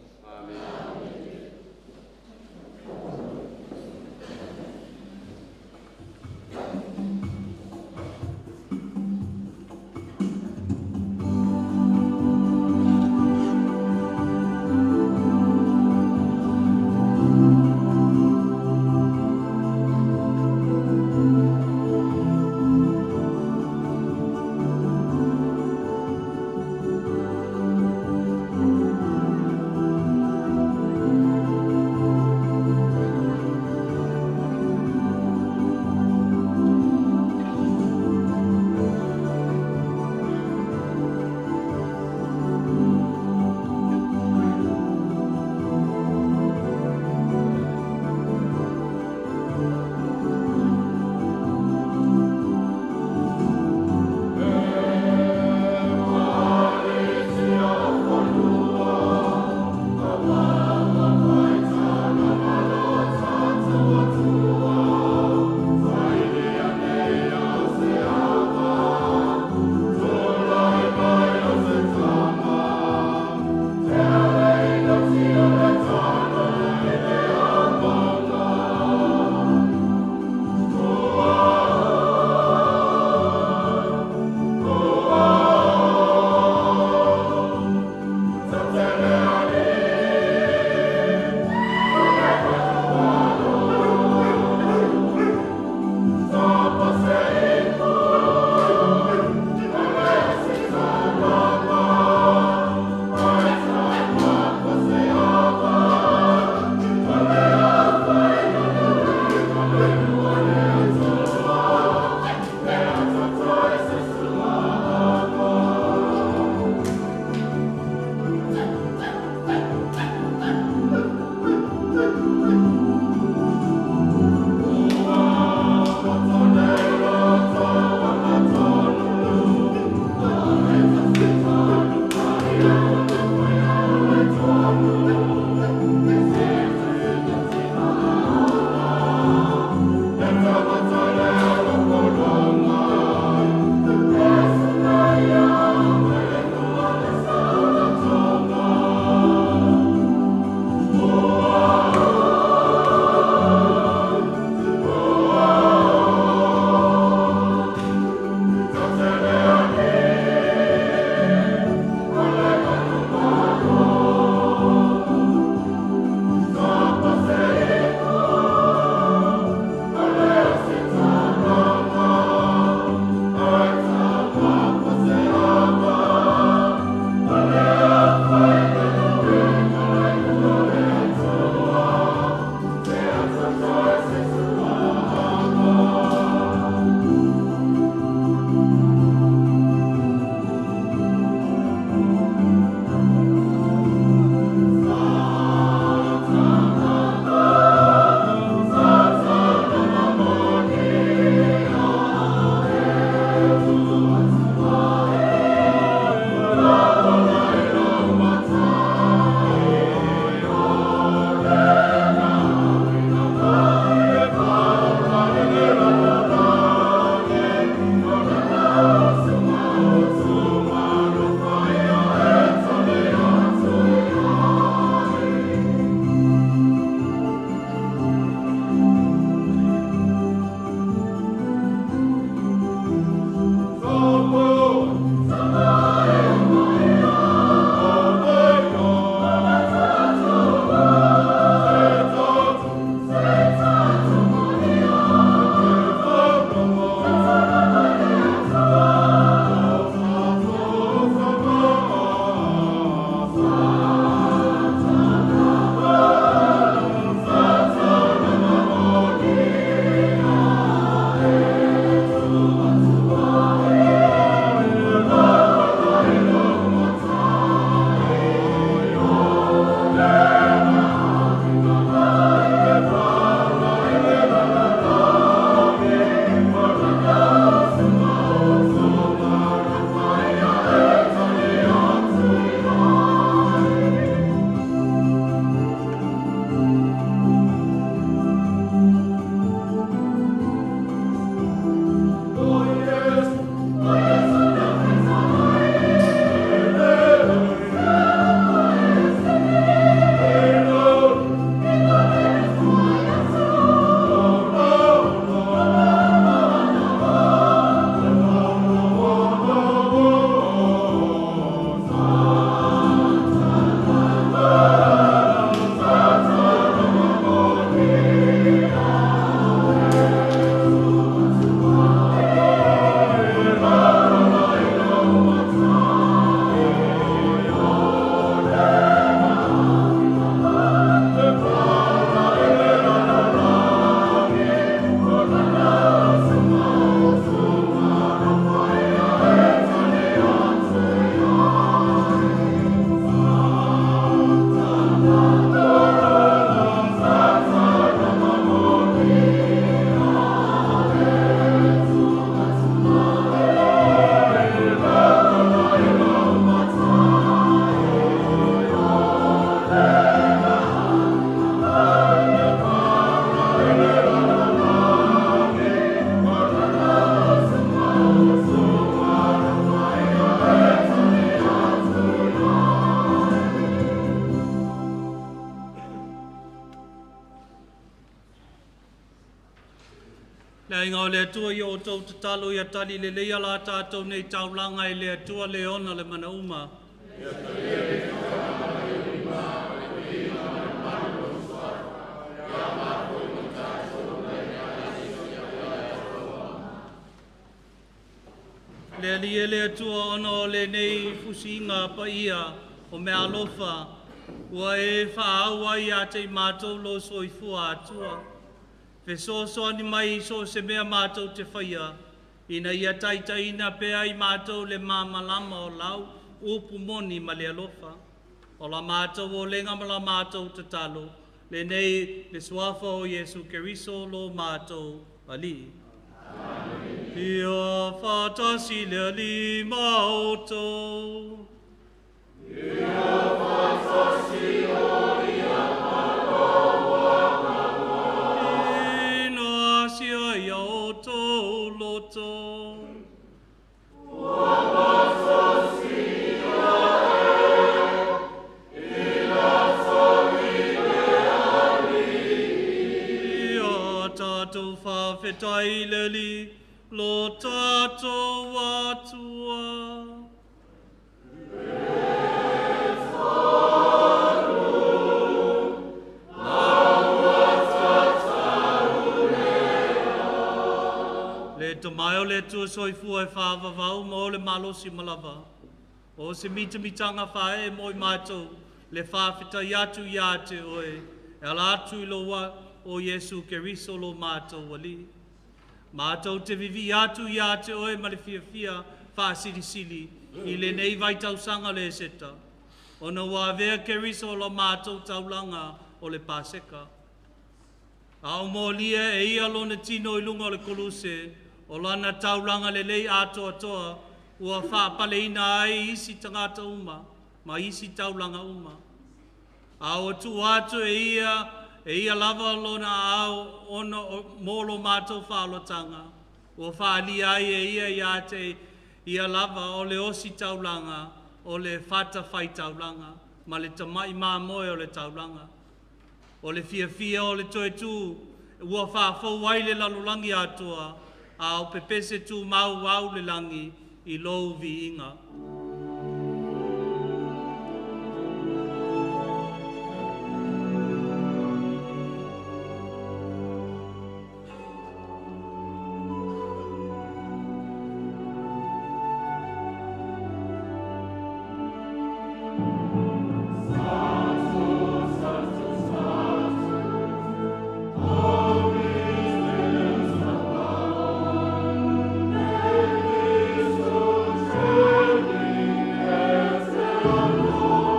Amene. Le aiga o le Atua i o outou tatalo ia tali lelei ia la tātou nei taulaga i le Atua le ona le mana uma. Le Alii e le Atua ona o lenei fusiga paia o mea alofa, ua e faaau ai ia te i matou lo soifua Atua. Fesoasoani mai i so o se mea matou te faia, ina ia taitaiina pea i matou le malamalama o lau upu moni ma le alofa. O la matou olega ma la matou tatalo, lenei le suafa o Iesu Keriso lo matou Alii. Amen. Ia faatasi le Alii ma outou. Ia faatasi ia ma lou agaga. Ina asia ia outou loto. Ua pasosia e i latou i le Alii. Ia tatou faafetai i le Alii lo tatou Atua. Le tamae o le Atua soifua e whaavavau ma o le malosi malava. O se mita mitanga whae mo i mātou, le whaafetai atu ia te oe, e ala atu i lo o Iesu Keriso lo mātou Alii. Mātou te vivi atu ia te oe ma le fiafia whaasilisili i le nei vai tausanga le seta. Ona ua avea Keriso lo mātou taulanga o le Paseka. A o molia e ia lona tino i lunga o le koluse, o lana taulanga lelei atoa toa, ua whaapaleina ai isi tangata uma, ma isi taulanga uma. A o tu atu e ia lava lona au ona mō lo mātou whaalotanga, ua whaalia ai e ia ia te ia lava o le osi taulanga, o le fata whai taulanga, ma le tamai māmoe o le taulanga. O le fiafia o le toe tū, ua whaafau ai le lalolagi atoa, a o pepese tū mau au le langi i lou viiga. Sanctus, Sanctus, Sanctus, Dominus Deus Sabaoth, benedictus et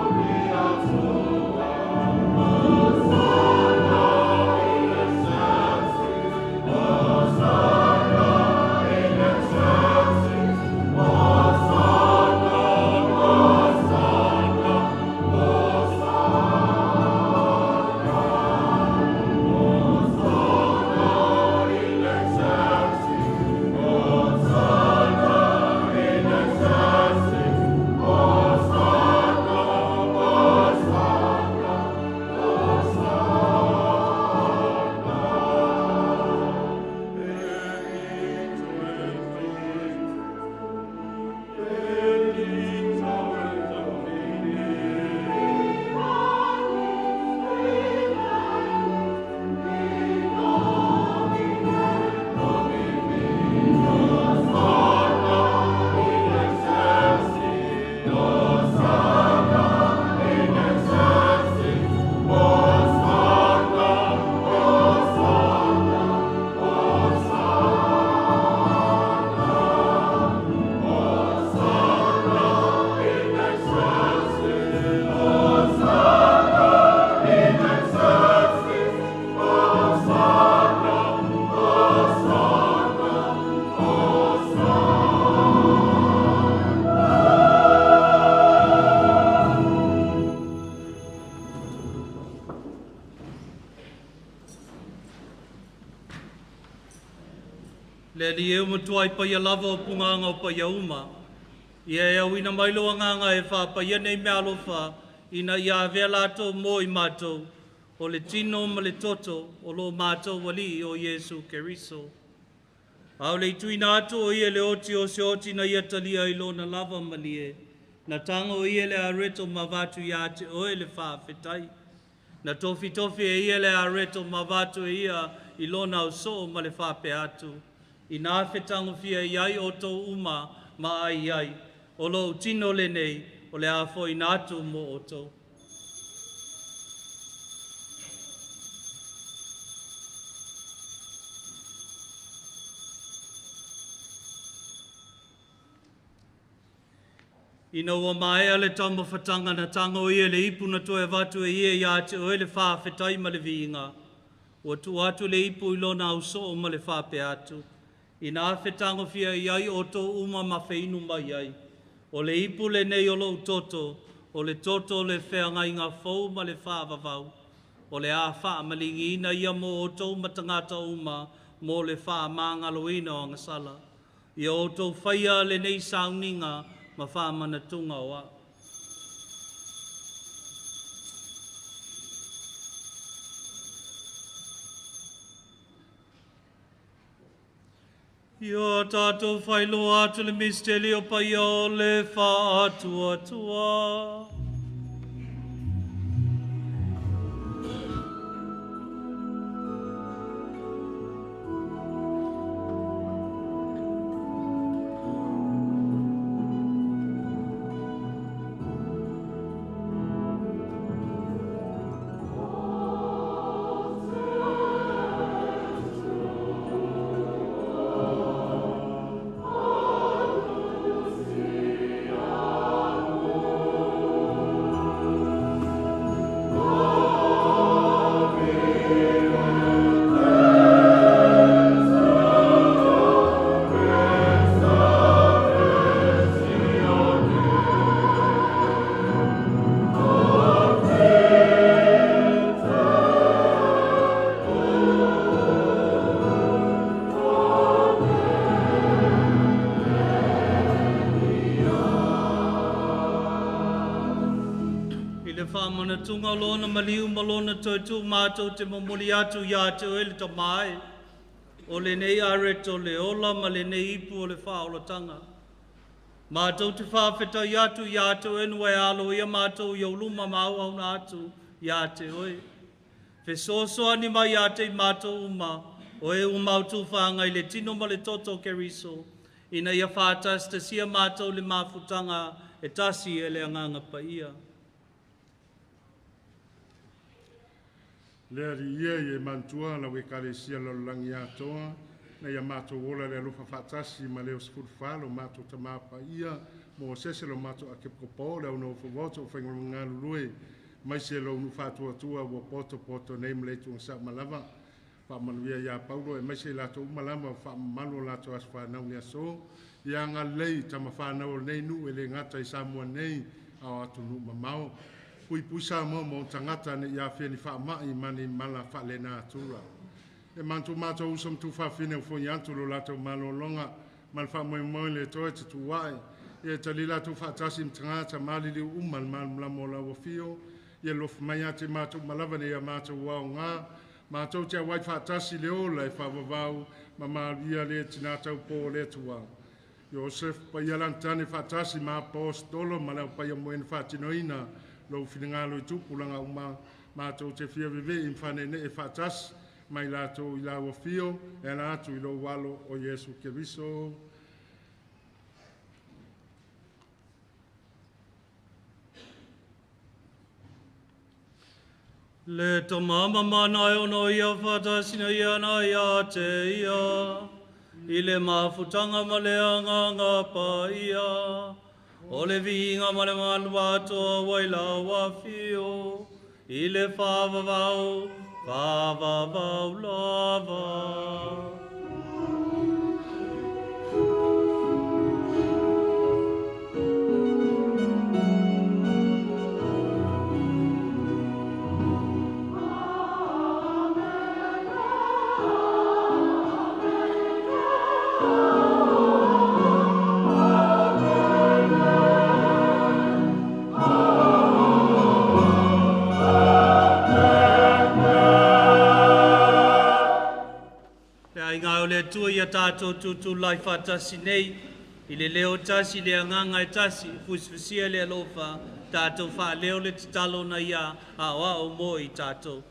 gloria tua. Hosanna in excelsis, Hosanna in excelsis, Hosanna, Hosanna, Hosanna in excelsis, Hosanna in excelsis, Hosanna, Hosanna, Le ali e matua i paia lava o punganga o paia uma. Ia e au ina mai lo anganga e whaapaia nei mea alofa, ina ia avea lātou mō i mātou, o le tino ma le toto o lo mātou Alii o Iesu Keriso. A o le ituina atu o ia le oti o se oti na ia talia i lona lava malie. Na tango o ia le areto ma vatu ia te oe le whaafetai. Na tofi tofi e ia le areto ma vatu e ia i lona au soo ma le whaape atu. I nā whetangofia i ai o tō uma ma ai ai. O lo utino le nei, o le a fo ina atu mo o tō. Ina ua maea le taumafatanga na tango ia le ipu na toe avatu e ia ia te oe le whaafetai ma le viiga. Ua tu atu le ipu i lona au soo ma le whaape atu. Ina awhetangofia i ai o tō uma ma wheinu mai ai. O le ipu le nei o lou toto, o le toto le whea ngā fou ma le whaavavau. O le a wha malingi ina ia mō o tō matangata uma mō le wha maangaloina o ngasala. Ia o tō whaia le nei sauninga ma wha manatunga o a. Ia tātou whailoa atu le misteli o paia o le whaatua tua. Whāmanatunga lona maliu ma lona tautu mātou te momoli atu ia te oe le tamai. O le nei areto le ola ma le nei ipu o le whaolatanga. Mātou te whawhetai atu ia te oe nua e alo ia mātou i uluma mau au na atu ia te oe. Fesoasoani mai ia te mātou uma, o e umau whaanga i le tino ma le toto keriso, ina ia whātastasia mātou le mafutanga e tasi e le anganga paia. Le ari ia i e mantua la wekalesia lalolagi atoa, na ia mātou ola le alofa faatasi ma leo sefulufa lo mātou tamapa ia, mo sese lo mātou akepokopao le au favoto o faigamagalulue, mai se lo unu faatuatua ua poto poto nei ma le ituga sa'amalava. Faamanuia iā Paulo e mai se i latou uma lava faamamalu o latou aso fanau le aso, ia agalelei tamafanau o lenei nuu e lē gata i Samoa nei ao atunuu mamao. Pui pui sa mo mo tangata ne ia fia ni wha mai mani mala wha le nā tura. E mantu mātou uso mtu whawhine o fo atu lo lātou malolonga mal wha moe moe le toe te tuwai. E tali lātou whaatasi mtangata malili uma le malu o lau fio. Ia lofu mai ate mātou malava ne ia mātou wao ngā. Mātou te awai whaatasi le ola e whawawau ma malu le tinatau pō le tua. Joseph paia lantane whaatasi ma apostolo ma leo paia moen whaatinoina lo finangalo i tupulaga uma mātou te fia veve i mfanene e whaatasi mai lātou i lau afio e ala atu i lou alo o Iesu Keriso. Le tamama mana ono ia whatasina ia na ia te ia, i le mafutanga ma le anganga pa ia, o le viinga ma le malu wai la wafio, i le whavavau, whavavau lava. Le seia tātou tūtū lai whātasi nei, i le leo tasi, le anganga e tasi, fusifusia le alofa, tātou whaaleo le tatalo na ia, a o ao mo i tātou.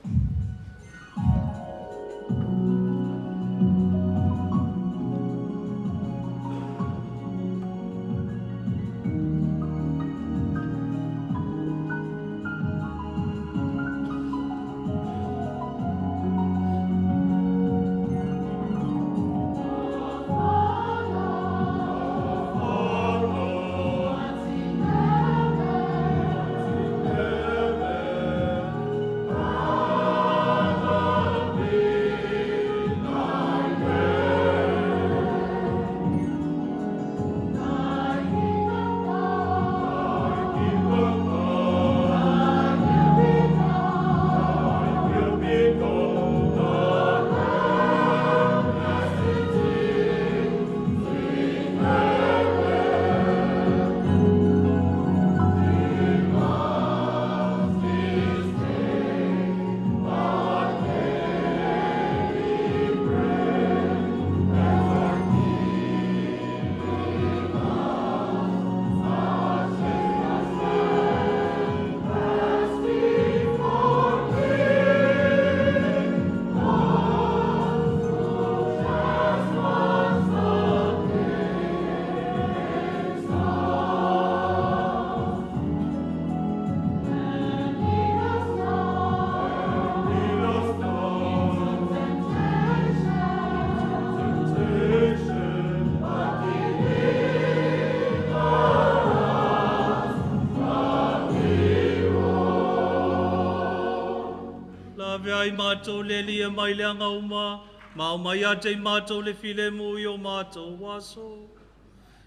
Ai mātou le lia mai le anga uma, ma o mai ate i mātou le file mu i o mātou waso.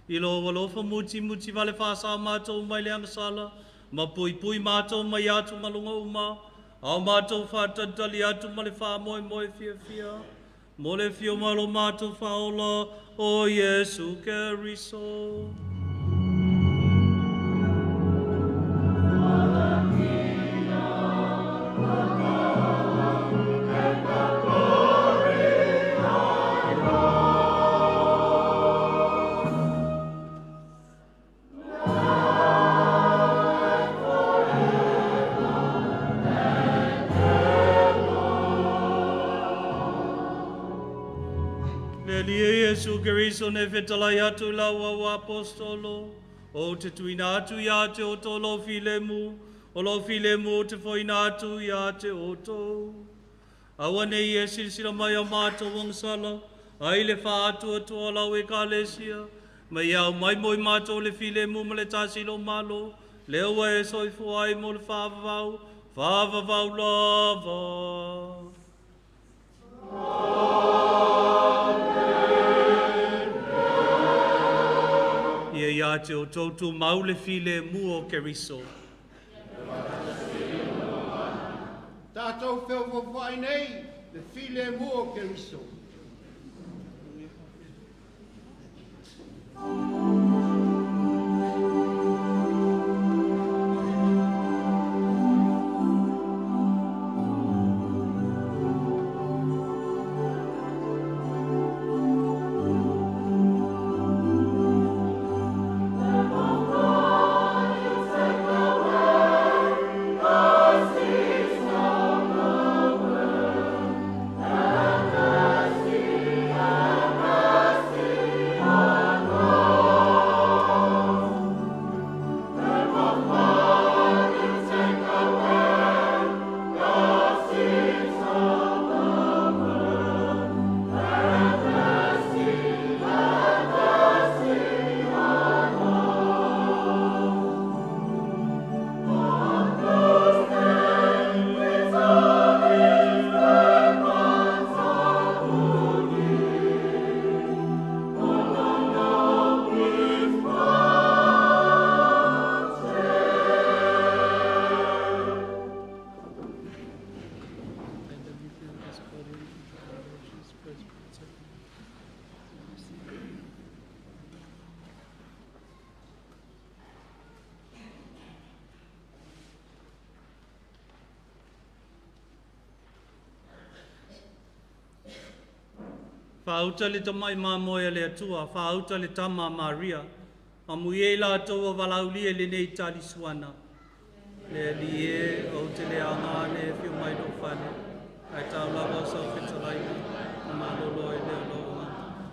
I lo walofa muti muti vale whasa mātou mai le anga sala, ma pui pui mātou mai atu malunga uma, au mātou whātatali atu ma le wha moe moe fia fia, mo le fio malo mātou whaola o Yesu Keriso. Yesu Keriso ne fetalai atu lau au apostolo, o te tuina atu ia te o tō lo filemu, o lo filemu o te foina atu ia te o tō. Aua nei e silasila mai a mātou agasala, ai le whaatu atua lau e kalesia, mai au mai moi mātou le filemu ma le tasi lo malo, lea ua e soifua ai mo le whaavavau, whaavavau lava. Ia ia te o tautu mau le file mu o Keriso. Tātou whiawhawhai nei, le file mu o Keriso. Thank you. Faauta le tamai mamoe a le Atua, faauta le tama a Maria, amuia i latou ua valaaulia i lenei talisuana. Le Alii e, ou te le aoga le afio mai lou fale, ae tau lava o sau fetalaiga, na malolo ai lea o lou agaga.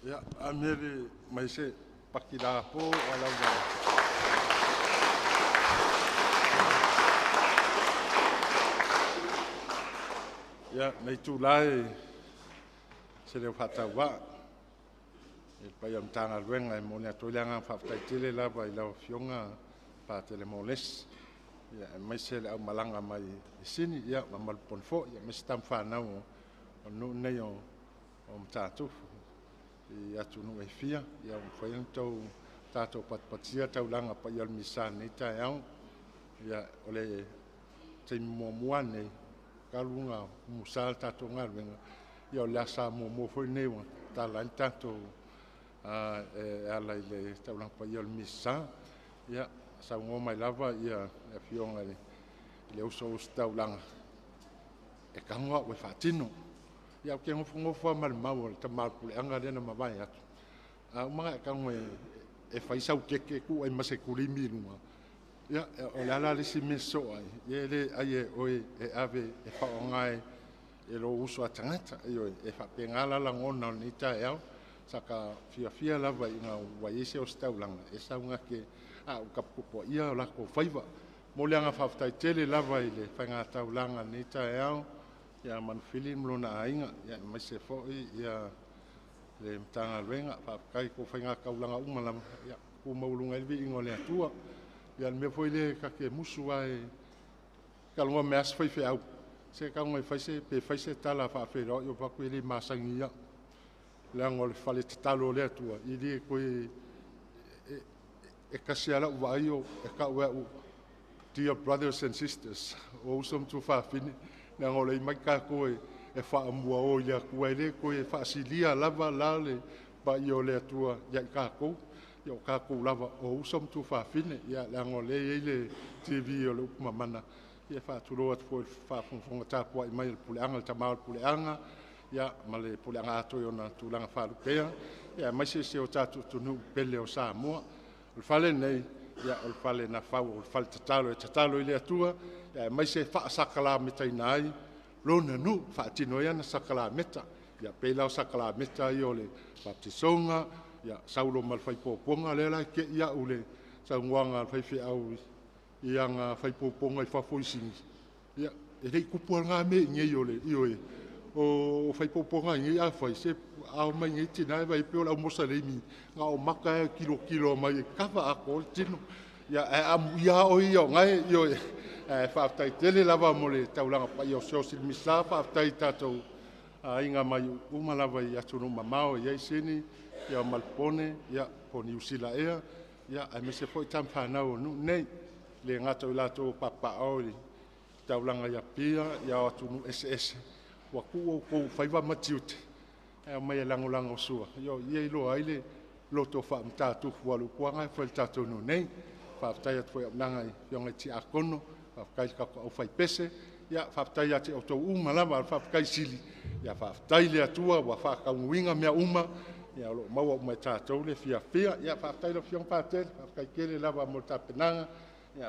Ia, a mele mai se pakila po o lava. Ia, nei tulae se leo faatauvaa i le paia o le Matagaluega e momoli atu ai le agaga faafetai tele lava i lau Afioga Patele Molesi, ia aemaise le aumalaga mai i Sini, ia ma Maluponi foi, aemaise tamafanau o nuu nei o Matatufu i atunuu e fia, ia ua mafai ona tatou patipatia taulaga paia o le Misa i lenei taeao. Ia, o le taimi muamua lava lenei talu ona umusa le tatou galuega, ia o le asa muamua foi lenei ua tatala ai le tatou e ala i le taulaga paia o le Misa. Ia, saunoa mai lava le Afioga i le uso ositaulaga, e tago au e faatino. Ia ou te nofonofo lava ma le mau a le tama o le puleaga lea na mavae atu, a uma ona e tago e fai sau keke tuu ai ma se kulimi i luga, ia o le a la le isi mea e sosoo ai? Ia e le ai e oe e ave e faaaoga e lou uso a tagata. Ioe, e faapena la lagona o lenei taeao. Saka fiafia lava ina ua i ai se ositaulaga e sau na te a ua taputapuaia o latou faiva. Momoli le agaga faafetai tele lava i le faigataulaga i lenei taeao ia Manufili ma lona aiga, aemaise foi le Matagaluega. Faafetai i tou faigataulaga uma lava, ia tu maualuga ai le viiga o le Atua. Ia o le mea foi lea ta te musu lava e talanoa mai lava si faifeau, se tago e fai se pe fai se tala faafeiloai ou fai atu e le masani ia au, leaga o le fale tatalo a le Atua, e le toe e tasi lava lau vaai e tau e au, dear brothers and sisters, o uso ma tuafafine, leaga o lea e omai tatou e faamuao i le Atua, e le toe faasilia lava la le paia o le Atua ia i tatou, ia o tatou lava o uso ma tuafafine. Ia leaga o lea e i ai le TV o le upu mamana, ia e faatulou atu foi i le faafogafoga tapuai mai a le puleaga, le tama o le puleaga, ia ma le puleaga atoa i ona tulaga faalupea, aemaise si o tatou atunuu pele o Samoa. O le fale lenei, o le fale na fau o le fale tatalo e tatalo i le Atua, aemaise faasakalametaina ai Lona nuu, faatino ai ana sakalameta. Ia pei la o sakalameta ia o le Papatisoga, Saulo ma le faifogaafoga, lea la e te i au i le saunoaga a le faifeau i ana faifogaafoga i fafo i Sini, ia, e le i tupu lava lena mea i inei, ioe, o faifogaafoga a inei a fai, se a omai nei tina e vaai ai pei o le aumosalemi, na o mata lava e tilotilo mai e cover atoa le tino. Ia, ae amuia lava oe ia o na e, ioe. Ae faafetai tele lava mo le taulaga paia o silisili Misa, faafetai i tatou aiga mai uma lava i atunuu mamao e i ai Sini, ia Malepone, po o Niu Sila ea, aemaise foi tamafanau a nuu nei. E le gata o i latou o papaaao i taulaga i Apia i atunuu eseese, ua tuu outou faiva ma tiute e omai e lagolagosua, o i e iloa ai le loto faa-Matatufu aua o le upu lava lena e fai i le tatou nuu nei. Faafetai atu foi i le auaunaga i afioga i Tiakono, faafetai i le tatou aufaipese, ia faafetai ia te outou uma lava. A o le faafetai sili, ia faafetai i le Atua ua faataunuuina mea uma, o lo o maua uma e tatou le fiafia. Ia faafetai i lau Afioga Patele, faafetai tele lava mo le tapenaga,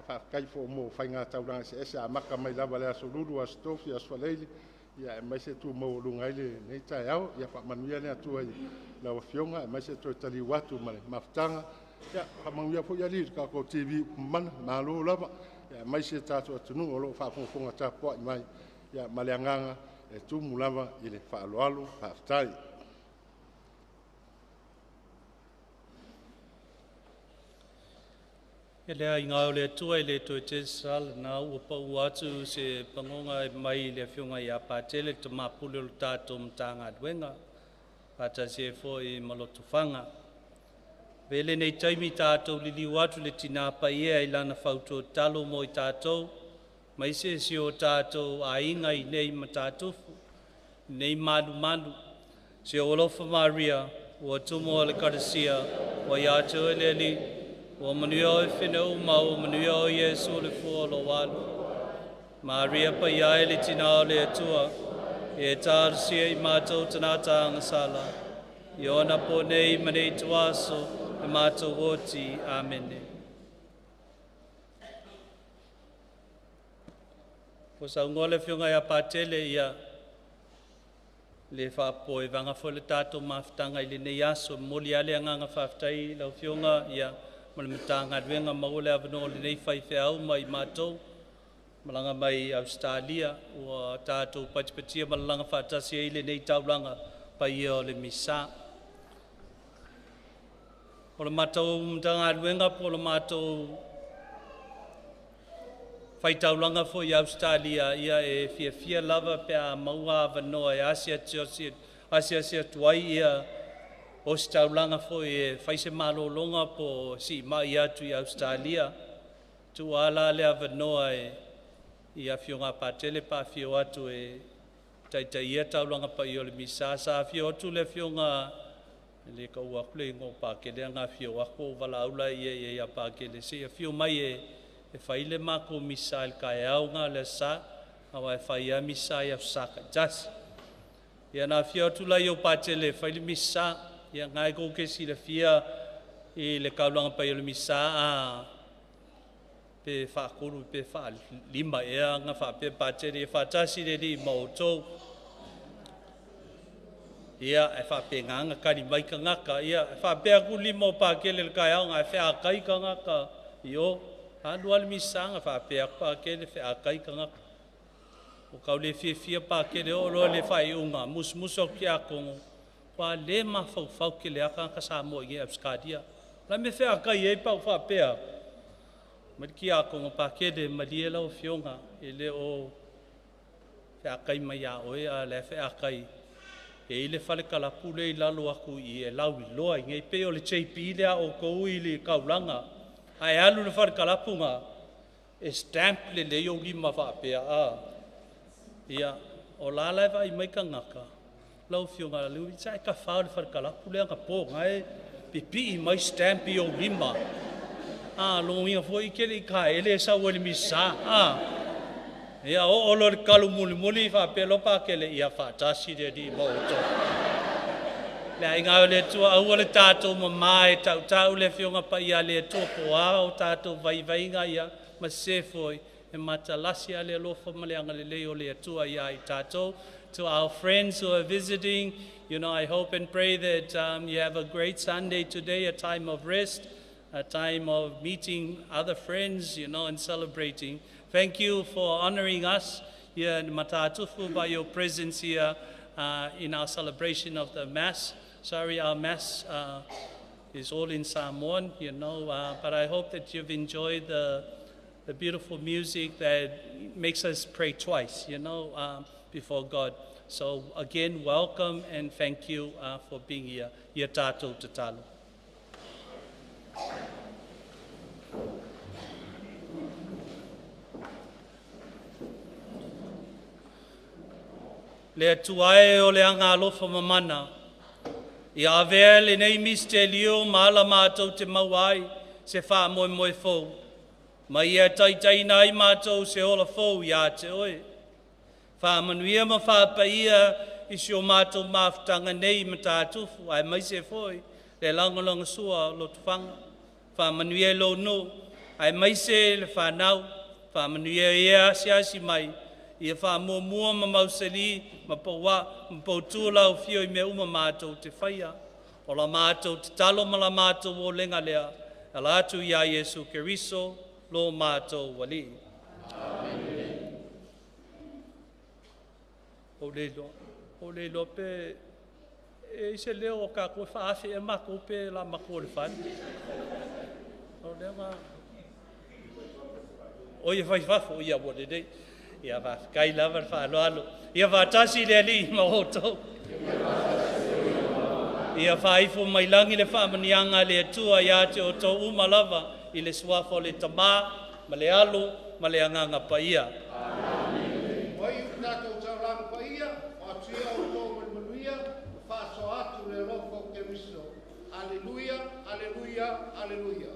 faafetai foi mo faiga taulaga eseese e amata mai lava i le Aso Lulu, Aso Tofi, Aso Faraile, aemaise le tu maualuga ai lenei taeao. Ia faamanuia le Atua i lau Afioga aemaise le toe taliu atu ma le mafutaga. Ia faamanuia foi alii i le tatou TV mamana, malo lava, aemaise le tatou atunuu o lo o faafogafoga tapuai mai, ma le agaga e tumu lava i le faaaloalo. Faafetai. E le aiga o le Atua e le toe tele se na ua pau atu se pagoga e mai le afioga ia Patele le Tamapule o le tatou Matagaluega faatasi ai foi ma Lotofaga. Avea lenei taimi tatou liliu atu le Tina Paia i lana fautua tatalo mo i tatou, mai se isi o tatou aiga i nei Matatufu, nei malumalu. Si ou alofa Maria, ua tumu o le Ekalesia, ua ia te oe le Alii, ua manuia oe fine uma, ua manuia o Iesu le fua o lou alo. Maria Paia e le Tina o le Atua, e talosia i matou tagata agasala, i ona po nei ma nei tuaso, e matou oti. Amene. Ua saunoa le afioga ia Patele ia Le faapopoe vaega foi le tatou mafutaga i lenei aso. Momoli lava le agaga faafetai i lau Afioga ia ma le Matagaluega maua le avanoa o lenei faifeau ma i matou malaga mai Ausetalia ua tatou patipatia ma lalaga faatasi ai lenei taulaga paia o le Misa. O le matou Matagaluega po o le matou faitaulaga foi i Ausetalia, ia e fiafia lava pe a maua avanoa e asiasi atu ai ia ositaulaga foi e fai se malologa po o siimai atu i Ausetalia. Tuua la le avanoa e i afioga a Patele pe afio atu e taitaia taulaga paia o le Misa. Sa afio atu le afioga le taua atu le igoa o Pakele na afio atu ou valaau la ia ia Pakele se i afio mai e fai le matou misa i le taeao na o le Aso Sa, aua e fai lava misa i Aso Sa taitasi. Ia na afio atu la o Patele e fai le misa, ia na e tou te silafia i le taulaga paia o le misa a pe faatolu pe faalima ea na faapea Patele ia faatasi le Alii ma outou. Ia e faapena na tali mai tagata ia e faapea atu lima o Pakele i le taeao na e featai tagata i o alu lava le misa na faapea atu Pakele featai tagata. Ua tau le fiafia Pakele oo loa le faaiuga musumusu atu tiakono ua le mafaufau tele lava tagata Samoa i Ausetalia. La me featai ai pa ou faapea mai le tiakono Pakele malie lau afioga e le o featai mai ia oe a o le featai e i le fale kalapu le i lalo atu i e lau iloa i nei pei o le JP le a outou i le taulaga ae alu le fale kalapu na e stamp lelei ou lima faapea a ia o la la e vaai mai tagata lau afioga le sa e tafa o le fale kalapu lea na po na e pipii mai stamp i ou lima a logoina foi ke le i taele e sau ai le misa a ia oo loa le kalu mulimuli faapea loa Pakele ia faatasi le Alii ma outou. Le aiga o le Atua aua le tatou mamā e tautau le Afioga Paia a le Atua po o a o tatou vaivaiga ia ma sese foi e matalasi a le alofa ma le agalelei o le Atua ia i tatou. To our friends who are visiting, I hope and pray that you have a great Sunday today, a time of rest, a time of meeting other friends, and celebrating. Thank you for honoring us here in Matatufu by your presence here in our celebration of the Mass. Sorry, our Mass is all in Samoan, but I hope that you've enjoyed the beautiful music that makes us pray twice, before God. So again, welcome and thank you for being here. Ia tatou tatalo. Le Atua e o le agalofa mamana, ia avea lenei misitelio ma ala matou te maua ai se faamoemoe fou, ma ia taitaiina ai matou se ola fou ia te oe. Faamanuia ma faapaia i si o matou mafutaga nei i Matatufu, aemaise foi le lagolagosua o Lotofaga. Faamanuia i lou nuu, aemaise le fanau. Faamanuia ia asiasi mai, ia faamuamua ma mausali ma paua ma poutu lau afio i mea uma matou te faia. O la matou tatalo ma la matou olega lea, ala atu iā Iesu Keriso, lo matou Alii. O le iloa, o le iloa pe e i se leo o tatou e faaafe ea matou pe la matua o le fale. O lea na o ia fai fafo ia ua lelei. Ia faafetai lava le faaaloalo. Ia faatasi le Alii ma outou. Ia faaifo mai lagi le faamanuiaga a le Atua ia te outou uma lava i le suafa o le Tama ma le Alo ma le Agaga Paia. Oi u tatou taulaga paia, o atia o tō mai manuia, whaaso atu le alofa o Keriso. Aleluia, aleluia, aleluia.